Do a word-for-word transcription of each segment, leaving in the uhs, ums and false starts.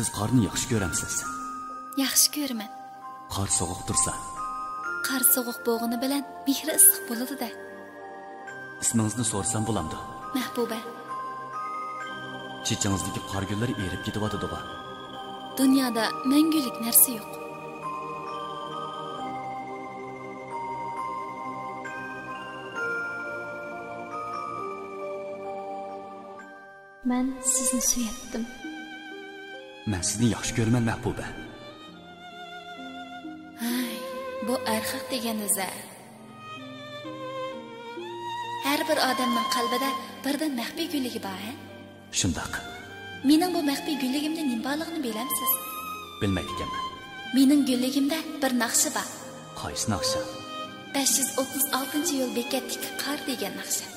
سىز قارنى ياخشى كۆرەمسىز؟ ياخشى كۆرىمەن. قار سوغۇق تۇرسا؟ قار سوغۇق بولغىنى بىلەن مېھرى ئىسسىق بولىدۇ-دە. ئىسمىڭىزنى سورىسام بولامدۇ؟ مەھبۇبە. چېچىڭىزدىكى قار گۈللىرى ئېرىپ كېتىۋاتىدىغۇ؟ دۇنيادا مەڭگۈلۈك نەرسە يوق. مەن سىزنى سۆيەتتىم. مەن سىزنى ياخشى كۆرىمەن، مەھبۇبە. ھاي، بۇ ئەرخەق دېگەن ئۆزى. ھەر بىر ئادەمنىڭ قەلبىدە بىردىن مەخپىي گۈللۈكى بار، ھە؟ شۇنداق. مېنىڭ بۇ مەخپىي گۈللۈكۈمدە نېمە بارلىقىنى بىلەمسىز؟ بىلمەيدىكەنمەن. مېنىڭ گۈللۈكۈمدە بىر ناخشا بار. قايسى ناخشا؟ بەش يۈز ئوتتۇز ئالتىنچى يول بېكەتتىكى قار دېگەن ناخشا.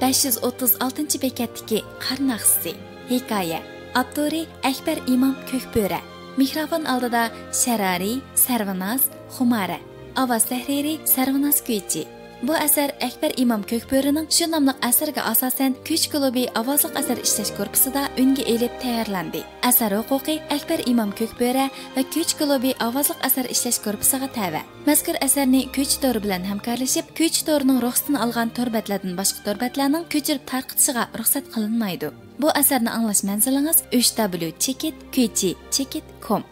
بەش يۈز ئوتتۇز ئالتىنچى بېكەتتىكى قار ناخشىسى. ھېكايە. ئاپتورى ئەكبەر ئىمام كۆكبۆرە. مىكروفون ئالدىدا شەرارى، سەرۋىناز، خۇمارە. ئاۋاز تەھرىرى سەرۋىناز كۈيچى. بۇ ئەسەر ئەكبەر ئىمام كۆكبۆرىنىڭ شۇ ناملىق ئەسىرىگە ئاساسەن، كۈيچى كۇلۇبى ئاۋازلىق ئەسەر ئىشلەش گۇرۇپپىسىدا ئۈنگە ئېلىپ تەييارلاندى. ئەسەر ھوقۇقى ئەكبەر ئىمام كۆكبۆرە ۋە كۈيچى كۇلۇبى ئاۋازلىق ئەسەر ئىشلەش گۇرۇپپىسىغا تەۋە. مەزكۇر ئەسەرنى كۈيچى تورى بىلەن ھەمكارلىشىپ، كۈيچى تورىنىڭ رۇخسىتىنى ئالغان تور بەتلەردىن باشقا تور بەتلەرنىڭ كۆچۈرۈپ تارقىتىشىغا رۇخسەت قىلىنمايدۇ. بۇ ئەسەرنى ئاڭلاش مەنزىلىڭىز ئۈچ دابليۇ چېكىت كۈيچى چېكىت كوم.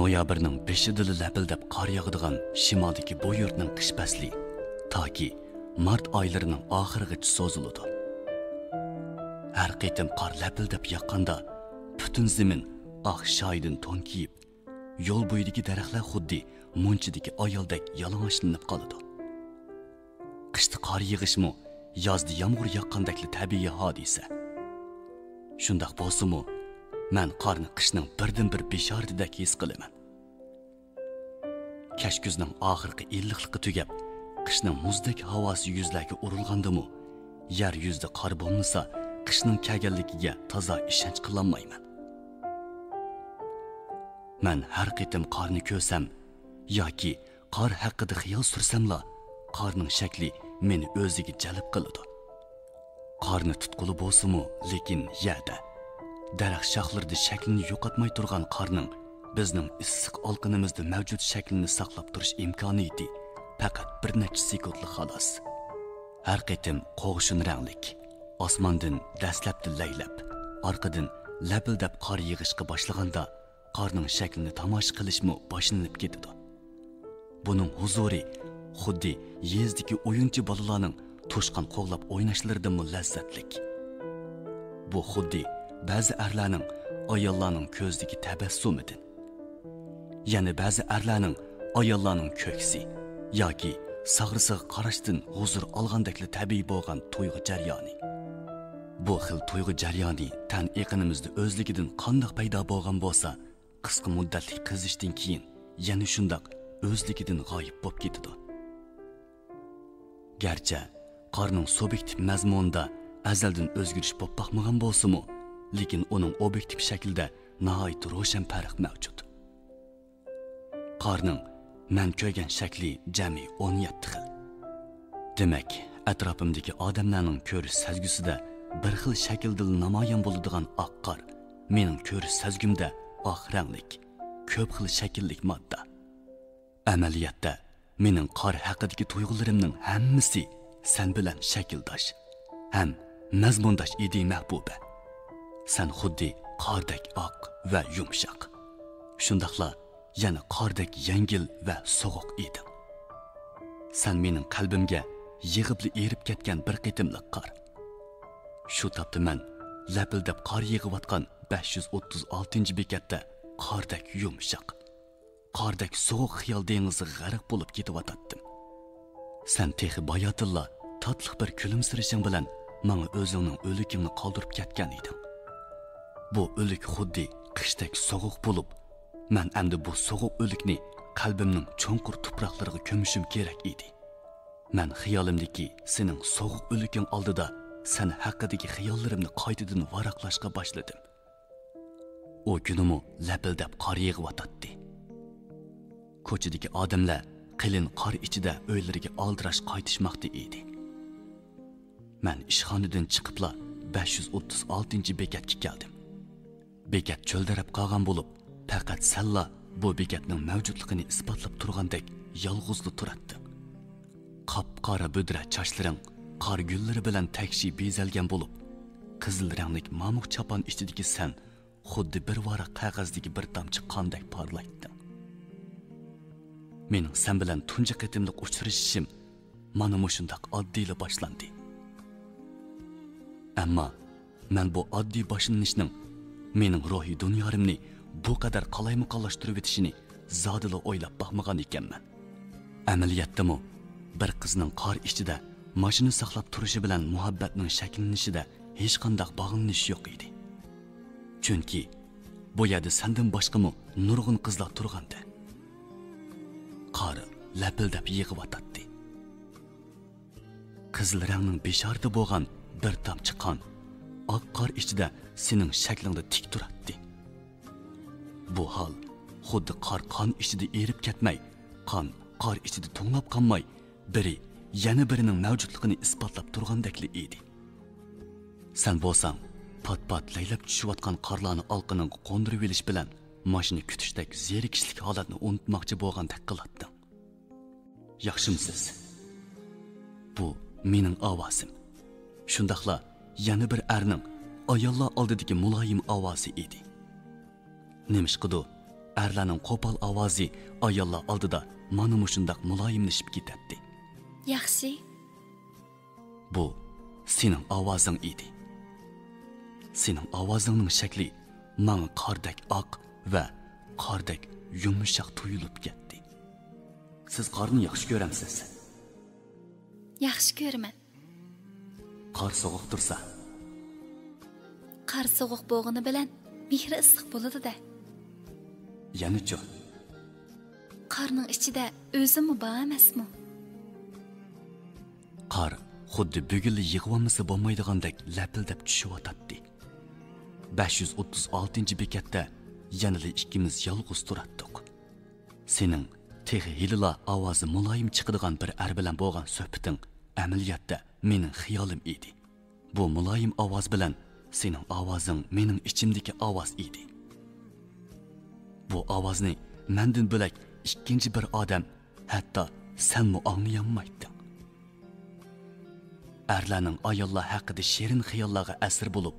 نويابىرنىڭ بېشىدىلا لەپىلدەپ قار ياغىدىغان شىمالدىكى بۇ يۇرتنىڭ قىش پەسلى تاكى مارت ئايلىرىنىڭ ئاخىرىغىچە سوزۇلىدۇ. ھەر قېتىم قار لەپىلدەپ ياغقاندا، پۈتۈن زېمىن ئاق شايىدىن تون كىيىپ، يول بويىدىكى دەرەخلەر خۇددى مۇنچىدىكى ئايالدەك يالىڭاچلىنىپ قالىدۇ. قىشتا قار يېغىشمۇ يازدا يامغۇر ياغقاندەكلا تەبىئىي ھادىسە. شۇنداق بولسىمۇ، مەن قارنى قىشنىڭ بىردىنبىر بېشارىتىدەك ھېس قىلىمەن. كەچكۈزنىڭ ئاخىرقى ئىللىقلىقى تۈگەپ، قىشنىڭ مۇزدەك ھاۋاسى يۈزلەرگە ئۇرۇلغاندىمۇ، يەر يۈزىدە قار بولمىسا، قىشنىڭ كەلگەنلىكىگە تازا ئىشەنچ قىلالمايمەن. مەن ھەر قېتىم قارنى كۆرسەم ياكى قار ھەققىدە خىيال سۈرسەملا، قارنىڭ شەكلى مېنى ئۆزىگە جەلپ قىلىدۇ. قارنى تۇتقىلى بولسىمۇ، لېكىن يەردە، دەرەخ شاخلىرىدا شەكلىنى يوقاتماي تۇرغان قارنىڭ بىزنىڭ ئىسسىق ئالقىنىمىزدا مەۋجۇت شەكلىنى ساقلاپ تۇرۇش ئىمكانىيىتى پەقەت بىر نەچچە سېكۇنتلا خالاس. ھەر قېتىم قوغۇشۇن رەڭلىك، ئاسماندىن دەسلەپتە لەيلەپ، ئارقىدىن لەپىلدەپ قار يېغىشقا باشلىغاندا، قارنىڭ شەكلىنى تاماشا قىلىشمۇ باشلىنىپ كېتىدۇ. بۇنىڭ ھۇزۇرى خۇددى يېزىدىكى ئويۇنچى بالىلارنىڭ توشقان قوغلاپ ئويناشلىرىدىنمۇ لەززەتلىك. بۇ خۇددى بەزى ئەرلەرنىڭ ئاياللارنىڭ كۆزىدىكى تەبەسسۇمىدىن، يەنە بەزى ئەرلەرنىڭ ئاياللارنىڭ كۆكسى ياكى ساغرىسىغا قاراشتىن ھۇزۇر ئالغاندەكلا تەبىئىي بولغان تۇيغۇ جەريانى. بۇ خىل تۇيغۇ جەريانى تەن ئېقىنىمىزدا ئۆزلۈكىدىن قانداق پەيدا بولغان بولسا، قىسقا مۇددەتلىك قىزىشتىن كېيىن يەنە شۇنداق ئۆزلۈكىدىن غايىب بولۇپ كېتىدۇ. گەرچە قارنىڭ سۇبيېكتىپ مەزمۇنىدا ئەزەلدىن ئۆزگىرىش بولۇپ باقمىغان بولسىمۇ، لېكىن ئۇنىڭ ئوبيېكتىپ شەكلىدە ناھايىتى روشەن پەرق مەۋجۇت. قارنىڭ مەن كۆرگەن شەكلى جەمئىي ئون يەتتە خىل. دېمەك، ئەتراپىمدىكى ئادەملەرنىڭ كۆرۈش سەزگۈسىدە بىر خىل شەكىلدىلا نامايان بولىدىغان ئاق قار مېنىڭ كۆرۈش سەزگۈمدە ئاق رەڭلىك، كۆپ خىل شەكىللىك ماددا. ئەمەلىيەتتە، مېنىڭ قار ھەققىدىكى تۇيغۇلىرىمنىڭ ھەممىسى سەن بىلەن شەكىلداش ھەم مەزمۇنداش ئىدى، مەھبۇبە. سەن خۇددى قاردەك ئاق ۋە يۇمشاق، شۇنداقلا يەنە قاردەك يەڭگىل ۋە سوغۇق ئىدىڭ. سەن مېنىڭ قەلبىمگە يېغىپلا ئېرىپ كەتكەن بىر قېتىملىق قار. شۇ تاپتا مەن لەپىلدەپ قار يېغىۋاتقان بەش يۈز ئوتتۇز ئالتىنچى بېكەتتە قاردەك يۇمشاق، قاردەك سوغۇق خىيال دېڭىزىغا غەرق بولۇپ كېتىۋاتاتتىم. سەن تېخى باياتىنلا تاتلىق بىر كۈلۈمسىرىشىڭ بىلەن ماڭا ئۆزۈڭنىڭ ئۆلۈكۈڭنى قالدۇرۇپ كەتكەن ئىدىڭ. بۇ ئۆلۈك خۇددى قىشتەك سوغۇق بولۇپ، مەن ئەمدى بۇ سوغۇق ئۆلۈكنى قەلبىمنىڭ چوڭقۇر تۇپراقلىرىغا كۆمۈشۈم كېرەك ئىدى. مەن خىيالىمدىكى سېنىڭ سوغۇق ئۆلۈكۈڭ ئالدىدا سەن ھەققىدىكى خىياللىرىمنى قايتىدىن ۋاراقلاشقا باشلىدىم. ئۇ كۈنىمۇ لەپىلدەپ قار يېغىۋاتاتتى. كوچىدىكى ئادەملەر قېلىن قار ئىچىدە ئۆيلىرىگە ئالدىراش قايتىشماقتا ئىدى. مەن ئىشخانىدىن چىقىپلا بەش يۈز ئوتتۇز ئالتىنچى بېكەتكە كەلدىم. بېكەت چۆلدەرەپ قالغان بولۇپ، پەقەت سەنلا بۇ بېكەتنىڭ مەۋجۇتلۇقىنى ئىسپاتلاپ تۇرغاندەك يالغۇزلا تۇراتتىڭ. قاپقارا بۈدرە چاچلىرىڭ قار گۈللىرى بىلەن تەكشى بېزەلگەن بولۇپ، قىزىل رەڭلىك مامۇق چاپان ئىچىدىكى سەن خۇددى بىر ۋاراق قەغەزدىكى بىر تامچە قاندەك پارلايتتىڭ. مېنىڭ سەن بىلەن تۇنجى قېتىملىق ئۇچرىشىشىم مانا مۇشۇنداق ئاددىيلا باشلاندى. ئەمما مەن بۇ ئاددىي باشلىنىشنىڭ مېنىڭ روھىي دۇنيارىمنى بۇ قەدەر قالايمىقانلاشتۇرۇۋېتىشىنى زادىلا ئويلاپ باقمىغان ئىكەنمەن. ئەمەلىيەتتىمۇ، بىر قىزنىڭ قار ئىچىدە ماشىنا ساقلاپ تۇرۇشى بىلەن مۇھەببەتنىڭ شەكىللىنىشىدە ھېچقانداق باغلىنىش يوق ئىدى. چۈنكى بۇ يەردە سەندىن باشقىمۇ نۇرغۇن قىزلار تۇرغانىدى. قار لەپىلدەپ يېغىۋاتاتتى. قىزىل رەڭنىڭ بېشارىتى بولغان بىر تامچە قان ئاق قار ئىچىدە سېنىڭ شەكلىڭدە تىك تۇراتتى. بۇ ھال خۇددى قار قان ئىچىدە ئېرىپ كەتمەي، قان قار ئىچىدە توڭلاپ قالماي، بىرى يەنە بىرىنىڭ مەۋجۇتلۇقىنى ئىسپاتلاپ تۇرغاندەكلا ئىدى. سەن بولساڭ، پات-پات لەيلەپ چۈشۈۋاتقان قارلارنى ئالىقىنىڭغا قوندۇرۇۋېلىش بىلەن ماشىنا كۈتۈشتەك زېرىكىشلىك ھالەتنى ئۇنتۇماقچى بولغاندەك قىلاتتىڭ. ياخشىمۇسىز؟ بۇ مېنىڭ ئاۋازىم. شۇنداقلا يەنە بىر ئەرنىڭ ئاياللار ئالدىدىكى مۇلايىم ئاۋازى ئىدى. نېمىشقىدۇ، ئەرلەرنىڭ قوپال ئاۋازى ئاياللار ئالدىدا مانا مۇشۇنداق مۇلايىملىشىپ كېتەتتى. ياخشى. بۇ سېنىڭ ئاۋازىڭ ئىدى. سېنىڭ ئاۋازىڭنىڭ شەكلى ماڭا قاردەك ئاق ۋە قاردەك يۇمشاق تۇيۇلۇپ كەتتى. سىز قارنى ياخشى كۆرەمسىز؟ ياخشى كۆرىمەن. قار سوغۇق تۇرسا؟ قار سوغۇق بولغىنى بىلەن مېھرى ئىسسىق بولىدۇ-دە. يەنىچۇ؟ قارنىڭ ئىچىدە ئۆزۈممۇ بار ئەمەسمۇ؟ قار خۇددى بۈگۈنلا يىغىۋالمىسا بولمايدىغاندەك لەپىلدەپ چۈشۈۋاتاتتى. بەش يۈز ئوتتۇز ئالتىنچى بېكەتتە يەنىلا ئىككىمىز يالغۇز تۇراتتۇق. سېنىڭ تېخى ھېلىلا ئاۋازى مۇلايىم چىقىدىغان بىر ئەر بىلەن بولغان سۆھبىتىڭ ئەمەلىيەتتە مېنىڭ خىيالىم ئىدى. بۇ مۇلايىم ئاۋاز بىلەن سېنىڭ ئاۋازىڭ مېنىڭ ئىچىمدىكى ئاۋاز ئىدى. بۇ ئاۋازنى مەندىن بۆلەك ئىككىنچى بىر ئادەم، ھەتتا سەنمۇ ئاڭلىيالمايتتىڭ. ئەرلەرنىڭ ئاياللار ھەققىدە شېرىن خىياللارغا ئەسىر بولۇپ،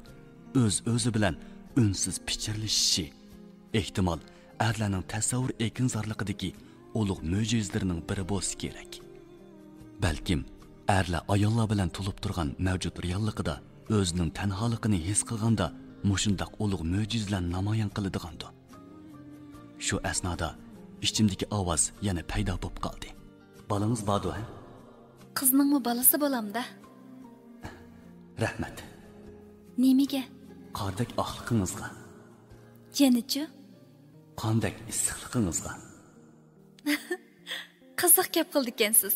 ئۆز-ئۆزى بىلەن ئۈنسىز پىچىرلىشىشى، ئېھتىمال، ئەرلەرنىڭ تەسەۋۋۇر ئېكىنزارلىقىدىكى ئۇلۇغ مۆجىزىلىرىنىڭ بىرى بولسا كېرەك. بەلكىم، ئەرلەر ئاياللار بىلەن تولۇپ تۇرغان مەۋجۇت رېئاللىقىدا ئۆزىنىڭ تەنھالىقىنى ھېس قىلغاندا مۇشۇنداق ئۇلۇغ مۆجىزىلەر نامايان قىلىدىغاندۇ؟ شۇ ئەسنادا ئىچىمدىكى ئاۋاز يەنە پەيدا بولۇپ قالدى. بالىڭىز باردۇ، ھە؟ قىزنىڭمۇ بالىسى بولامدا. رەھمەت. نېمىگە؟ قاردەك ئاقلىقىڭىزغا. يەنىچۇ؟ قاندەك ئىسسىقلىقىڭىزغا. قىزىق گەپ قىلىدىكەنسىز.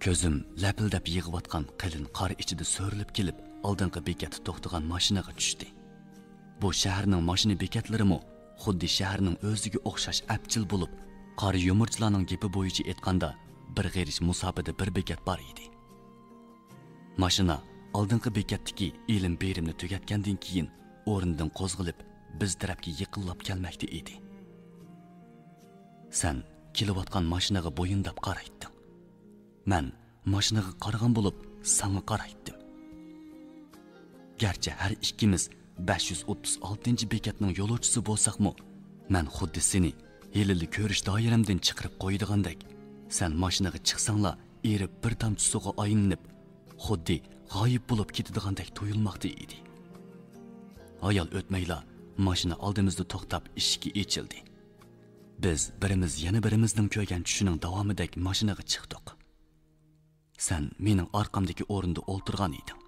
كۆزۈم لەپىلدەپ يېغىۋاتقان قېلىن قار ئىچىدە سۆرىلىپ كېلىپ، ئالدىنقى بېكەتتە توختىغان ماشىنىغا چۈشتى. بۇ شەھەرنىڭ ماشىنا بېكەتلىرىمۇ خۇددى شەھەرنىڭ ئۆزىگە ئوخشاش ئەپچىل بولۇپ، قارا يۇمۇرچىلارنىڭ گېپى بويىچە ئېيتقاندا، بىر غېرىچ مۇساپىدە بىر بېكەت بار ئىدى. ماشىنا ئالدىنقى بېكەتتىكى ئېلىم بېرىمنى تۈگەتكەندىن كېيىن، ئورنىدىن قوزغىلىپ، بىز تەرەپكە يېقىنلاپ كەلمەكتە ئىدى. سەن كېلىۋاتقان ماشىنىغا بويۇنداپ قارايتتىڭ. مەن ماشىنىغا قارىغان بولۇپ، ساڭا قارايتتىم. گەرچە ھەر ئىككىمىز بەش يۈز ئوتتۇز ئالتىنچى بېكەتنىڭ يولۇچىسى بولساقمۇ، مەن خۇددى سېنى ھېلىلا كۆرۈش دائىرەمدىن چىقىرىپ قويىدىغاندەك، سەن ماشىنىغا چىقساڭلا ئېرىپ بىر تامچە سۇغا ئايلىنىپ، خۇددى غايىب بولۇپ كېتىدىغاندەك تۇيۇلماقتا ئىدى. ھايال ئۆتمەيلا ماشىنا ئالدىمىزدا توختاپ ئىشىكى ئېچىلدى. بىز بىرىمىز يەنە بىرىمىزنىڭ كۆرگەن چۈشىنىڭ داۋامىدەك ماشىنىغا چىقتۇق. سەن مېنىڭ ئارقامدىكى ئورۇندا ئولتۇرغان ئىدىڭ.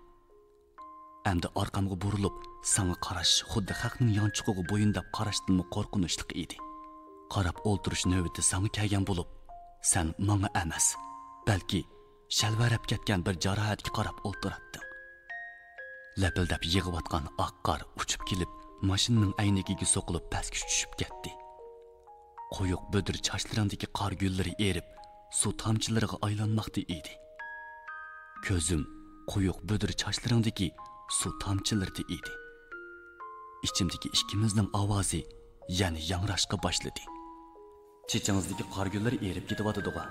ئەمدى ئارقامغا بۇرۇلۇپ، ساڭا قاراش خۇددى خەقنىڭ يانچۇقىغا بويۇن دەپ قاراشتىنمۇ قورقۇنچلۇق ئىدى. قاراپ ئولتۇرۇش نۆۋىتى ساڭا كەلگەن بولۇپ، سەن ماڭا ئەمەس، بەلكى شەلۋەرەپ كەتكەن بىر جاراھەتكە قاراپ ئولتۇراتتىڭ. لەپىلدەپ يېغىۋاتقان ئاق قار ئۇچۇپ كېلىپ، ماشىنىنىڭ ئەينىكىگە سوقۇلۇپ پەسكە چۈشۈپ كەتتى. قويۇق بۈدۈر چاچلىرىڭدىكى قار گۈللىرى ئېرىپ، سۇ تامچىلىرىغا ئايلانماقتا ئىدى. كۆزۈم قويۇق بۈدۈر چاچلىرىڭدىكى سۇ تامچىلىرىدا ئىدى. ئىچىمدىكى ئىككىمىزنىڭ ئاۋازى يەنە ياڭراشقا باشلىدى. چېچىڭىزدىكى قار گۈللىرى ئېرىپ كېتىۋاتىدىغۇ؟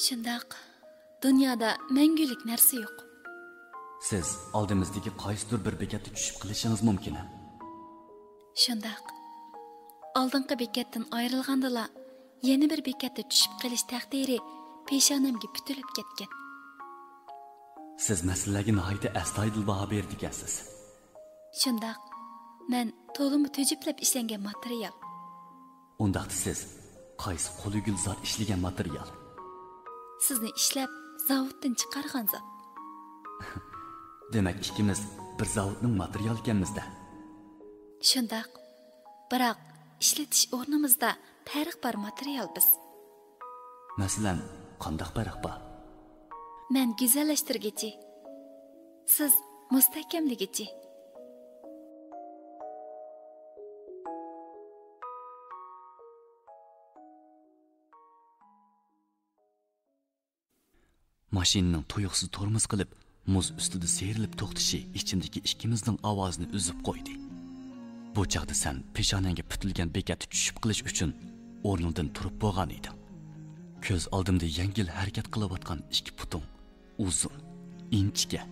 شۇنداق. دۇنيادا مەڭگۈلۈك نەرسە يوق. سىز ئالدىمىزدىكى قايسىدۇر بىر بېكەتتە چۈشۈپ قېلىشىڭىز مۇمكىن. شۇنداق. ئالدىنقى بېكەتتىن ئايرىلغاندىلا، يەنە بىر بېكەتتە چۈشۈپ قېلىش تەقدىرى پېشانەمگە پۈتۈلۈپ كەتكەن. سىز مەسىلىلەرگە ناھايىتى ئەستايىدىل باھا بېرىدىكەنسىز. شۇنداق. مەن تولىمۇ تۈجۈپلەپ ئىشلەنگەن ماتېرىيال. ئۇنداقتا سىز قايسى قولى گۈل زات ئىشلىگەن ماتېرىيال؟ سىزنى ئىشلەپ، زاۋۇتتىن چىقارغان زات. دېمەك، ئىككىمىز بىر زاۋۇتنىڭ ماتېرىيالى ئىكەنمىز-دە. شۇنداق. بىراق، ئىشلىتىش ئورنىمىزدا پەرق بار ماتېرىيال بىز. مەسىلەن، قانداق پەرق بار؟ مەن گۈزەللەشتۈرگۈچى. سىز مۇستەھكەملىگۈچى. ماشىنىنىڭ تۇيۇقسىز تورمۇز قىلىپ، مۇز ئۈستىدە سىيرىلىپ توختىشى ئىچىمدىكى ئىككىمىزنىڭ ئاۋازىنى ئۈزۈپ قويدى. بۇ چاغدا سەن پېشانەڭگە پۈتۈلگەن بېكەتتە چۈشۈپ قېلىش ئۈچۈن ئورنۇڭدىن تۇرۇپ بولغان ئىدىڭ. كۆز ئالدىمدا يەڭگىل ھەرىكەت قىلىۋاتقان ئىككى پۇتۇڭ ئۇزۇن، ئىنچىكە،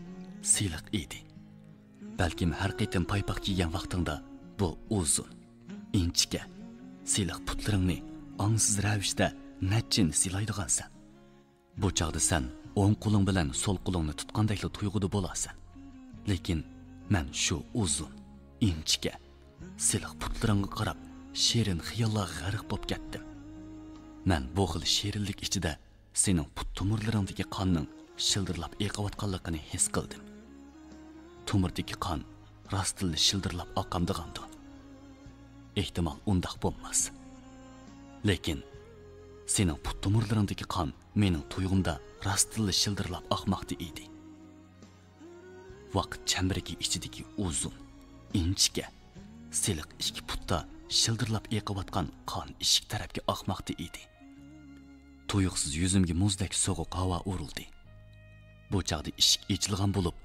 سىلىق ئىدى. بەلكىم ھەر قېتىم پايپاق كىيگەن ۋاقتىڭدا بۇ ئۇزۇن، ئىنچىكە، سىلىق پۇتلىرىڭنى ئاڭسىز رەۋىشتە نەچچىنى سىلايدىغانسەن. بۇ چاغدا سەن ئوڭ قولۇڭ بىلەن سول قولۇڭنى تۇتقاندەكلا تۇيغۇدا بولارسەن. لېكىن مەن شۇ ئۇزۇن، ئىنچىكە، سىلىق پۇتلىرىڭغا قاراپ شېرىن خىياللارغا غەرق بولۇپ كەتتىم. مەن بۇ خىل شېرىنلىك ئىچىدە سېنىڭ پۇت تومۇرلىرىڭدىكى قاننىڭ شىلدىرلاپ ئېقىۋاتقانلىقىنى ھېس قىلدىم. تومۇردىكى قان راستتىنلا شىلدىرلاپ ئاقامدىغاندۇ؟ ئېھتىمال ئۇنداق بولماس. لېكىن سېنىڭ پۇت تومۇرلىرىڭدىكى قان مېنىڭ تۇيغۇمدا راستتىنلا شىلدىرلاپ ئاقماقتا ئىدى. ۋاقىت چەمبىرىكى ئىچىدىكى ئۇزۇن، ئىنچىكە، سىلىق ئىككى پۇتتا شىلدىرلاپ ئېقىۋاتقان قان ئىشىك تەرەپكە ئاقماقتا ئىدى. تۇيۇقسىز يۈزۈمگە مۇزدەك سوغۇق ھاۋا ئۇرۇلدى. بۇ چاغدا ئىشىك ئېچىلغان بولۇپ،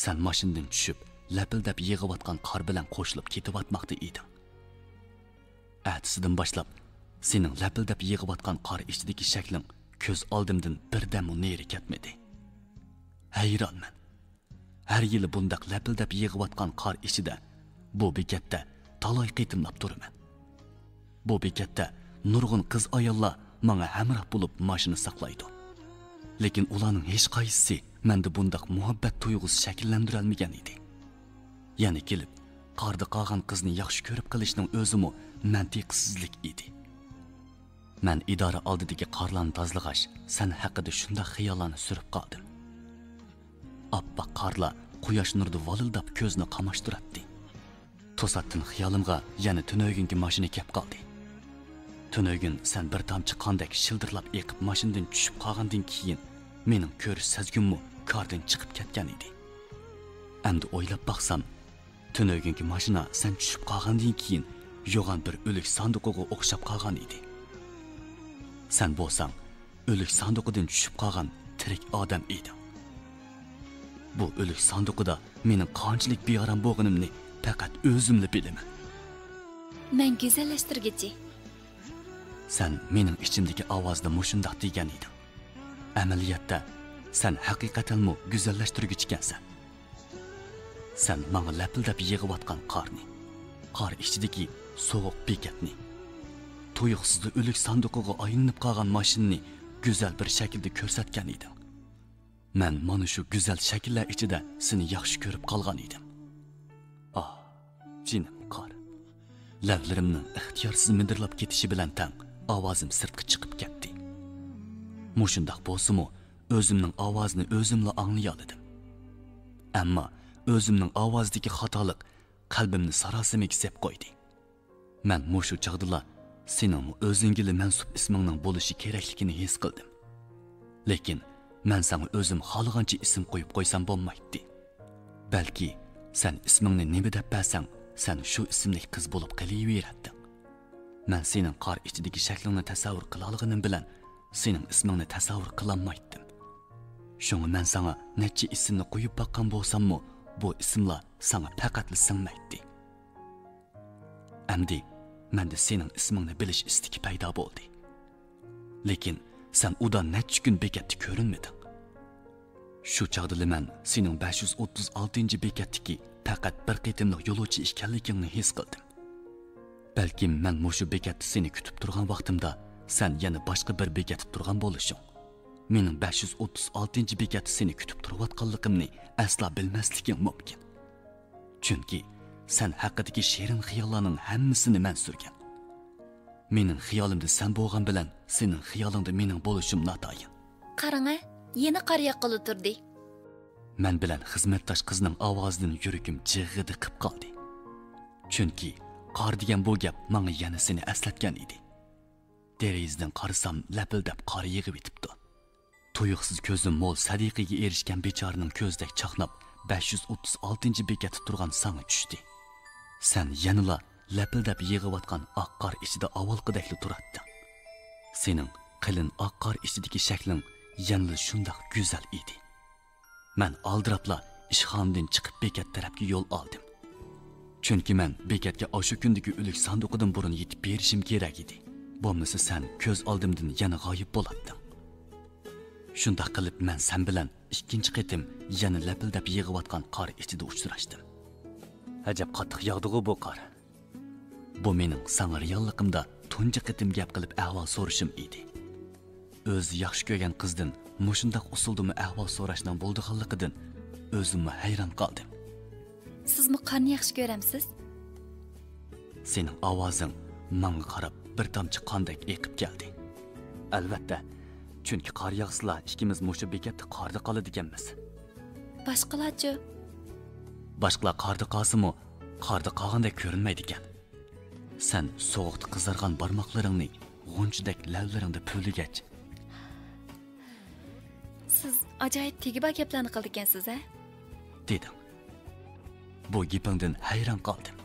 سەن ماشىنىدىن چۈشۈپ، لەپىلدەپ يېغىۋاتقان قار بىلەن قوشۇلۇپ كېتىۋاتماقتا ئىدىڭ. ئەتىسىدىن باشلاپ، سېنىڭ لەپىلدەپ يېغىۋاتقان قار ئىچىدىكى شەكلىڭ كۆز ئالدىمدىن بىردەممۇ نېرى كەتمىدى. ھەيرانمەن. ھەر يىلى بۇنداق لەپىلدەپ يېغىۋاتقان قار ئىچىدە بۇ بېكەتتە تالاي قېتىملاپ تۇرىمەن. بۇ بېكەتتە نۇرغۇن قىز-ئاياللار ماڭا ھەمراھ بولۇپ ماشىنا ساقلايدۇ. لېكىن ئۇلارنىڭ ھېچقايسىسى مەندە بۇنداق مۇھەببەت تۇيغۇسى شەكىللەندۈرەلمىگەن ئىدى. يەنە كېلىپ، قاردا قالغان قىزنى ياخشى كۆرۈپ قېلىشنىڭ ئۆزىمۇ مەنتىقسىزلىك ئىدى. مەن ئىدارە ئالدىدىكى قارلارنى تازىلىغاچ، سەن ھەققىدە شۇنداق خىياللارنى سۈرۈپ قالدىم. ئاپئاق قارلار قۇياش نۇرىدا ۋالىلداپ كۆزنى قاماشتۇراتتى. توساتتىن خىيالىمغا يەنە تۈنۈگۈنكى ماشىنا كەپ قالدى. تۈنۈگۈن سەن بىر تامچە قاندەك شىلدىرلاپ ئېقىپ ماشىنىدىن چۈشۈپ قالغاندىن كېيىن، مېنىڭ كۆرۈش سەزگۈممۇ كاردىن چىقىپ كەتكەن ئىدى. ئەمدى ئويلاپ باقسام، تۈنۈگۈنكى ماشىنا سەن چۈشۈپ قالغاندىن كېيىن يوغان بىر ئۆلۈك ساندۇقىغا ئوخشاپ قالغان ئىدى. سەن بولساڭ ئۆلۈك ساندۇقىدىن چۈشۈپ قالغان تىرىك ئادەم ئىدىڭ. بۇ ئۆلۈك ساندۇقىدا مېنىڭ قانچىلىك بىئارام بولغىنىمنى پەقەت ئۆزۈملا بىلىمەن. مەن گۈزەللەشتۈرگۈچى. سەن مېنىڭ ئىچىمدىكى ئاۋازدا مۇشۇنداق دېگەن ئىدىڭ. ئەمەلىيەتتە، سەن ھەقىقەتەنمۇ گۈزەللەشتۈرگۈچىكەنسەن. سەن ماڭا لەپىلدەپ يېغىۋاتقان قارنى، قار ئىچىدىكى سوغۇق بېكەتنى، تۇيۇقسىزلا ئۆلۈك ساندۇقىغا ئايلىنىپ قالغان ماشىنىنى گۈزەل بىر شەكىلدە كۆرسەتكەن ئىدىڭ. مەن مانا شۇ گۈزەل شەكىللەر ئىچىدە سېنى ياخشى كۆرۈپ قالغان ئىدىم. ئاھ، جېنىم قار. لەۋلىرىمنىڭ ئىختىيارسىز مىدىرلاپ كېتىشى بىلەن تەڭ ئاۋازىم سىرتقا چىقىپ كەتتى. مۇشۇنداق بولسىمۇ، ئۆزۈمنىڭ ئاۋازىنى ئۆزۈملا ئاڭلىيالىدىم. ئەمما ئۆزۈمنىڭ ئاۋازىدىكى خاتالىق قەلبىمنى ساراسىمىگە سېپ قويدى. مەن مۇشۇ چاغدىلا سېنىڭمۇ ئۆزۈڭگىلا مەنسۇپ ئىسمىڭنىڭ بولۇشى كېرەكلىكىنى ھېس قىلدىم. لېكىن مەن ساڭا ئۆزۈم خالىغانچە ئىسىم قويۇپ قويسام بولمايتتى. بەلكى سەن ئىسمىڭنى نېمە دەپ بەرسەڭ، سەن شۇ ئىسىملىك قىز بولۇپ قېلىۋېرەتتىڭ. مەن سېنىڭ قار ئىچىدىكى شەكلىڭنى تەسەۋۋۇر قىلالىغىنىم بىلەن سېنىڭ ئىسمىڭنى تەسەۋۋۇر قىلالمايتتىم. شۇڭا مەن ساڭا نەچچە ئىسىمنى قويۇپ باققان بولساممۇ، بۇ ئىسىملار ساڭا پەقەتلا سىڭمەيتتى. ئەمدى مەندە سېنىڭ ئىسمىڭنى بىلىش ئىستىكى پەيدا بولدى. لېكىن سەن ئۇدا نەچچە كۈن بېكەتتە كۆرۈنمىدىڭ. شۇ چاغدىلا مەن سېنىڭ بەش يۈز ئوتتۇز ئالتىنچى بېكەتتىكى پەقەت بىر قېتىملىق يولۇچى ئىكەنلىكىڭنى ھېس قىلدىم. بەلكىم مەن مۇشۇ بېكەتتە سېنى كۈتۈپ تۇرغان ۋاقتىمدا سەن يەنە باشقا بىر بېكەتتە تۇرغان بولۇشۇڭ مېنىڭ بەش يۈز ئوتتۇز ئالتىنچى بېكەتتە سېنى كۈتۈپ تۇرۇۋاتقانلىقىمنى ئەسلا بىلمەسلىكىڭ مۇمكىن. چۈنكى سەن ھەققىدىكى شېرىن خىياللارنىڭ ھەممىسىنى مەن سۈرگەن. مېنىڭ خىيالىمدا سەن بولغان بىلەن سېنىڭ خىيالىڭدا مېنىڭ بولۇشۇم ناتايىن. قاراڭە، يەنە قار ياغقىلى تۇردى. مەن بىلەن خىزمەتداش قىزنىڭ ئاۋازىدىن يۈرىكىم جىغغىدە قىپ قالدى. چۈنكى قار دېگەن بۇ گەپ ماڭا يەنە سېنى ئەسلەتكەن ئىدى. دېرىزىدىن قارىسام، لەپىلدەپ قار يېغىۋېتىپتۇ. تۇيۇقسىز كۆزۈم مول سەدىقىگە ئېرىشكەن بىچارىنىڭ كۆزىدەك چاقناپ، بەش يۈز ئوتتۇز ئالتىنچى بېكەتتە تۇرغان ساڭا چۈشتى. سەن يەنىلا لەپىلدەپ يېغىۋاتقان ئاق قار ئىچىدە ئاۋۋالقىدەكلا تۇراتتىڭ. سېنىڭ قېلىن ئاق قار ئىچىدىكى شەكلىڭ يەنىلا شۇنداق گۈزەل ئىدى. مەن ئالدىراپلا ئىشخانىدىن چىقىپ بېكەت تەرەپكە يول ئالدىم. چۈنكى مەن بېكەتكە ئاشۇ كۈندىكى ئۆلۈك ساندۇقىدىن بۇرۇن يېتىپ بېرىشىم كېرەك ئىدى. بولمىسا سەن كۆز ئالدىمدىن يەنە غايىب بولاتتىڭ. شۇنداق قىلىپ مەن سەن بىلەن ئىككىنچى قېتىم يەنە لەپىلدەپ يېغىۋاتقان قار ئىچىدە ئۇچراشتىم. ئەجەب قاتتىق ياغدىغۇ بۇ قار. بۇ مېنىڭ ساڭا رېئاللىقىمدا تۇنجى قېتىم گەپ قىلىپ ئەھۋال سورىشىم ئىدى. ئۆزى ياخشى كۆرگەن قىزدىن مۇشۇنداق ئۇسۇلدىمۇ ئەھۋال سوراشنىڭ بولىدىغانلىقىدىن ئۆزۈممۇ ھەيران قالدىم. سىزمۇ قارنى ياخشى كۆرەمسىز؟ سېنىڭ ئاۋازىڭ ماڭا قاراپ بىر تامچە قاندەك ئېقىپ كەلدى. ئەلۋەتتە، چۈنكى قار ياغسىلا ئىككىمىز مۇشۇ بېكەتتە قاردا قالىدىكەنمىز. باشقىلارچۇ؟ باشقىلار قاردا قالسىمۇ، قاردا قالغاندەك كۆرۈنمەيدىكەن. سەن سوغۇقتا قىزارغان بارماقلىرىڭنى غۇنچىدەك لەۋلىرىڭدە پۈۋلىگەچ. سىز ئاجايىپ تېگى بار گەپلەرنى قىلىدىكەنسىز، ھە؟ دېدىڭ. بۇ گېپىڭدىن ھەيران قالدىم.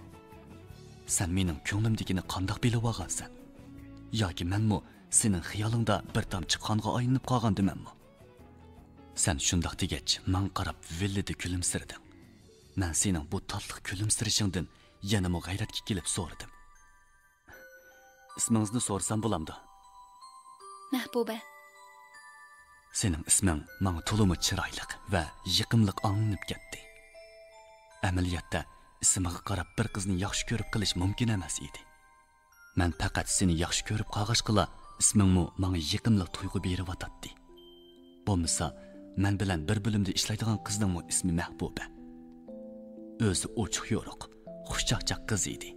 سەن مېنىڭ كۆڭلۈمدىكىنى قانداق بىلىۋالغانسەن؟ ياكى مەنمۇ سېنىڭ خىيالىڭدا بىر تامچە قانغا ئايلىنىپ قالغاندىمەنمۇ؟ سەن شۇنداق دېگەچ، ماڭا قاراپ ۋىللىدە كۈلۈمسىرىدىڭ. مەن سېنىڭ بۇ تاتلىق كۈلۈمسىرىشىڭدىن يەنىمۇ غەيرەتكە كېلىپ سورىدىم. ئىسمىڭىزنى سورىسام بولامدۇ؟ مەھبۇبە. سېنىڭ ئىسمىڭ ماڭا تولىمۇ چىرايلىق ۋە يېقىملىق ئاڭلىنىپ كەتتى. ئەمەلىيەتتە، ئىسمىغا قاراپ بىر قىزنى ياخشى كۆرۈپ قېلىش مۇمكىن ئەمەس ئىدى. مەن پەقەت سېنى ياخشى كۆرۈپ قالغاچقىلا، ئىسمىڭمۇ ماڭا يېقىملىق تۇيغۇ بېرىۋاتاتتى. بولمىسا، مەن بىلەن بىر بۆلۈمدە ئىشلەيدىغان قىزنىڭمۇ ئىسمى مەھبۇبە. ئۆزى ئوچۇق يورۇق، خۇشچاقچاق قىز ئىدى.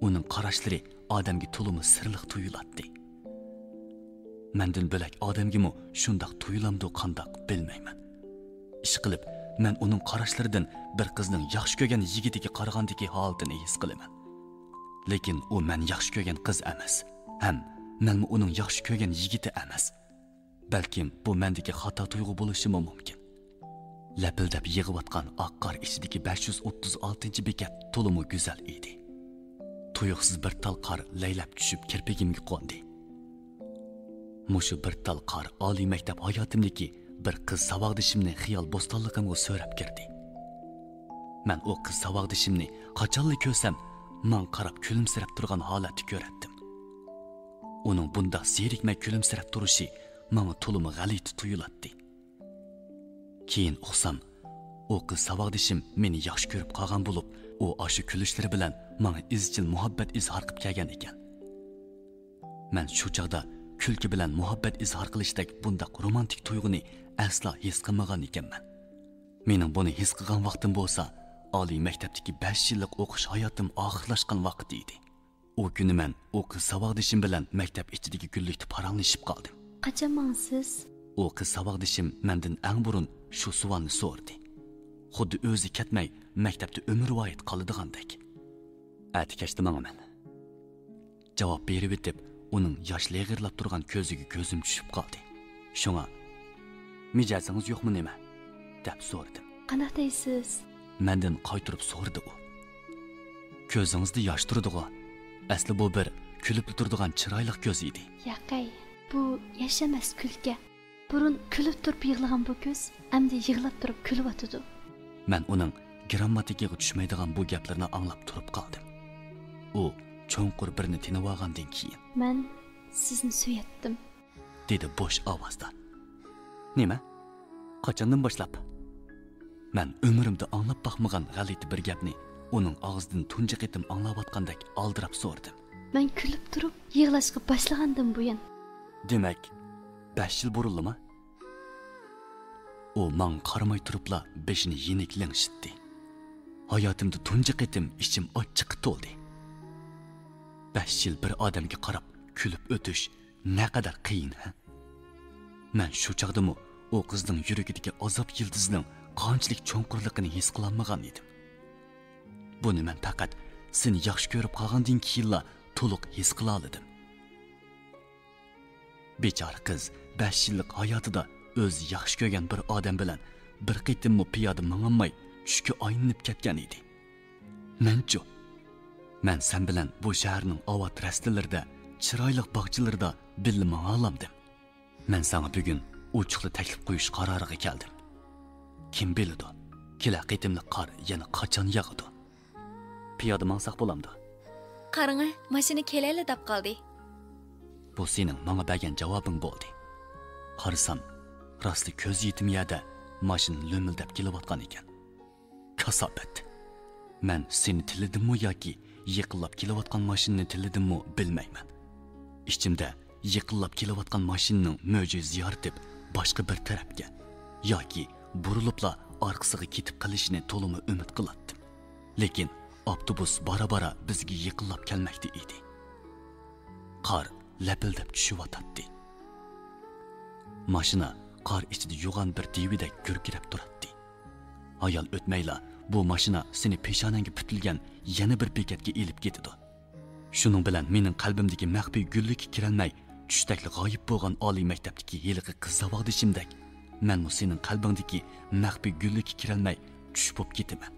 ئۇنىڭ قاراشلىرى ئادەمگە تولىمۇ سىرلىق تۇيۇلاتتى. مەندىن بۆلەك ئادەمگىمۇ شۇنداق تۇيۇلامدۇ قانداق بىلمەيمەن. ئىشقىلىپ، مەن ئۇنىڭ قاراشلىرىدىن بىر قىزنىڭ ياخشى كۆرگەن يىگىتىگە قارىغاندىكى ھالىتىنى ھېس قىلىمەن. لېكىن ئۇ مەن ياخشى كۆرگەن قىز ئەمەس، ھەم مەنمۇ ئۇنىڭ ياخشى كۆرگەن يىگىتى ئەمەس. بەلكىم بۇ مەندىكى خاتا تۇيغۇ بولۇشىمۇ مۇمكىن. لەپىلدەپ يېغىۋاتقان ئاق قار ئىچىدىكى بەش يۈز ئوتتۇز ئالتىنچى بېكەت تولىمۇ گۈزەل ئىدى. تۇيۇقسىز بىر تال قار لەيلەپ چۈشۈپ كىرپىكىمگە قوندى. مۇشۇ بىر تال قار ئالىي مەكتەپ ھاياتىمدىكى بىر قىز ساۋاقدىشىمنى خىيال بوستانلىقىمغا سۆرەپ كىردى. مەن ئۇ قىز ساۋاقدىشىمنى قاچانلا كۆرسەم، ماڭا قاراپ كۈلۈمسىرەپ تۇرغان ھالەتتە كۆرەتتىم. ئۇنىڭ بۇنداق زېرىكمەي كۈلۈمسىرەپ تۇرۇشى ماڭا تولىمۇ غەلىتە تۇيۇلاتتى. كېيىن ئۇقسام، ئۇ قىز ساۋاقدىشىم مېنى ياخشى كۆرۈپ قالغان بولۇپ، ئۇ ئاشۇ كۈلۈشلىرى بىلەن ماڭا ئىزچىل مۇھەببەت ئىزھار قىپ كەلگەن ئىكەن. مەن شۇ چاغدا كۈلكە بىلەن مۇھەببەت ئىزھار قىلىشتەك بۇنداق رومانتىك تۇيغۇنى ئەسلا ھېس قىلمىغان ئىكەنمەن. مېنىڭ بۇنى ھېس قىلغان ۋاقتىم بولسا، ئالىي مەكتەپتىكى بەش يىللىق ئوقۇش ھاياتىم ئاخىرلاشقان ۋاقتى ئىدى. ئۇ كۈنى مەن ئۇ قىز ساۋاقدىشىم بىلەن مەكتەپ ئىچىدىكى گۈللۈكتە پاراڭلىشىپ قالدىم. قاچان ماڭىسىز؟ ئۇ قىز ساۋاقدىشىم مەندىن ئەڭ بۇرۇن شۇ سوئالنى سورىدى. خۇددى ئۆزى كەتمەي، مەكتەپتە ئۆمۈرۋايەت قالىدىغاندەك. ئەتە كەچتە ماڭىمەن. جاۋاب بېرىۋېتىپ، ئۇنىڭ ياش لېغىرلاپ تۇرغان كۆزىگە كۆزۈم چۈشۈپ قالدى. شۇڭا، مىجەزىڭىز يوقمۇ نېمە؟ دەپ سورىدىم. قانداق دەيسىز؟ مەندىن قايتۇرۇپ سورىدى ئۇ. كۆزىڭىزدە ياش تۇرىدىغۇ؟ ئەسلى بۇ بىر كۈلۈپلا تۇرىدىغان چىرايلىق كۆز ئىدى. ياقەي، بۇ ياش ئەمەس، كۈلكە. بۇرۇن كۈلۈپ تۇرۇپ يىغلىغان بۇ كۆز ئەمدى يىغلاپ تۇرۇپ كۈلۈۋاتىدۇ. مەن ئۇنىڭ گىرامماتىكىغا چۈشمەيدىغان بۇ گەپلىرىنى ئاڭلاپ تۇرۇپ قالدىم. ئۇ چوڭقۇر بىرنى تىنىۋالغاندىن كېيىن، مەن سىزنى سۆيەتتىم، دېدى بوش ئاۋازدا. نېمە؟ قاچاندىن باشلاپ؟ مەن ئۆمرۈمدە ئاڭلاپ باقمىغان غەلىتە بىر گەپنى ئۇنىڭ ئاغزىدىن تۇنجى قېتىم ئاڭلاۋاتقاندەك ئالدىراپ سورىدىم. مەن كۈلۈپ تۇرۇپ يىغلاشقا باشلىغاندىن بۇيان. دېمەك، بەش يىل بۇرۇنلىما؟ ئۇ ماڭا قارىماي تۇرۇپلا بېشىنى يېنىك لىڭشىتتى. ھاياتىمدا تۇنجى قېتىم ئىچىم ئاچچىققا تولدى. بەش يىل بىر ئادەمگە قاراپ كۈلۈپ ئۆتۈش نەقەدەر قىيىن، ھە؟ مەن شۇ چاغدىمۇ ئۇ قىزنىڭ يۈرىكىدىكى ئازاب يىلتىزىنىڭ قانچىلىك چوڭقۇرلۇقىنى ھېس قىلالمىغان ئىدىم. بۇنى مەن پەقەت سېنى ياخشى كۆرۈپ قالغاندىن كېيىنلا تولۇق ھېس قىلالىدىم. بىچارە قىز بەش يىللىق ھاياتىدا ئۆزى ياخشى كۆرگەن بىر ئادەم بىلەن بىر قېتىممۇ پىيادە ماڭالماي، چۈشكە ئايلىنىپ كەتكەن ئىدى. مەنچۇ؟ مەن سەن بىلەن بۇ شەھەرنىڭ ئاۋات رەستىلىرىدە، چىرايلىق باغچىلىرىدا بىللە ماڭالامدىم؟ مەن ساڭا بۈگۈن ئوچۇقلا تەكلىپ قويۇش قارارىغا كەلدىم. كىم بىلىدۇ، كېلەر قېتىملىق قار يەنە قاچان ياغىدۇ؟ پىيادە ماڭساق بولامدۇ؟ قاراڭە، ماشىنا كېلەيلا دەپ قالدى. بۇ سېنىڭ ماڭا بەرگەن جاۋابىڭ بولدى. قارىسام، راستلا كۆز يېتىم يەردە ماشىنا لۆمۈلدەپ كېلىۋاتقان ئىكەن. كاساپەت. مەن سېنى تىللىدىممۇ ياكى يېقىنلاپ كېلىۋاتقان ماشىنىنى تىللىدىممۇ بىلمەيمەن. ئىچىمدە يېقىنلاپ كېلىۋاتقان ماشىنىنىڭ مۆجىزە يارىتىپ، باشقا بىر تەرەپكە ياكى بۇرۇلۇپلا ئارقىسىغا كېتىپ قېلىشىنى تولىمۇ ئۈمىد قىلاتتىم. لېكىن ئاپتوبۇس بارا-بارا بىزگە يېقىنلاپ كەلمەكتە ئىدى. قار لەپىلدەپ چۈشۈۋاتاتتى. ماشىنا قار ئىچىدە يوغان بىر دىۋىدەك گۈركىرەپ تۇراتتى. ھايال ئۆتمەيلا بۇ ماشىنا سېنى پېشانەڭگە پۈتۈلگەن يەنە بىر بېكەتكە ئېلىپ كېتىدۇ. شۇنىڭ بىلەن مېنىڭ قەلبىمدىكى مەخپىي گۈللۈككە كىرەلمەي، چۈشتەكلا غايىب بولغان ئالىي مەكتەپتىكى ھېلىقى قىز ساۋاقدىشىمدەك، مەنمۇ سېنىڭ قەلبىڭدىكى مەخپىي گۈللۈككە كىرەلمەي، چۈش بولۇپ كېتىمەن.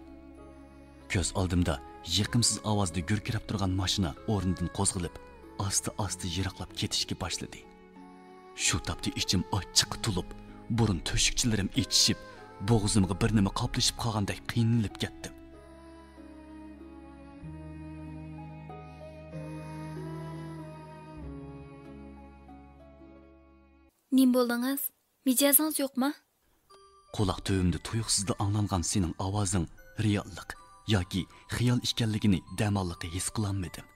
كۆز ئالدىمدا يېقىمسىز ئاۋازدا گۈركىرەپ تۇرغان ماشىنا ئورنىدىن قوزغىلىپ، ئاستا-ئاستا يىراقلاپ كېتىشكە باشلىدى. شۇ تاپتا ئىچىم ئاچچىققا تولۇپ، بۇرۇن تۆشۈكچىلىرىم ئېچىشىپ، بوغۇزۇمغا بىر نېمە قاپلىشىپ قالغاندەك قىينىلىپ كەتتىم. نېمە بولدىڭىز؟ مىجەزىڭىز يوقما؟ قۇلاق تۈۋىمدە تۇيۇقسىزلا ئاڭلانغان سېنىڭ ئاۋازىڭ رېئاللىق ياكى خىيال ئىكەنلىكىنى دەماللىققا ھېس قىلالمىدىم.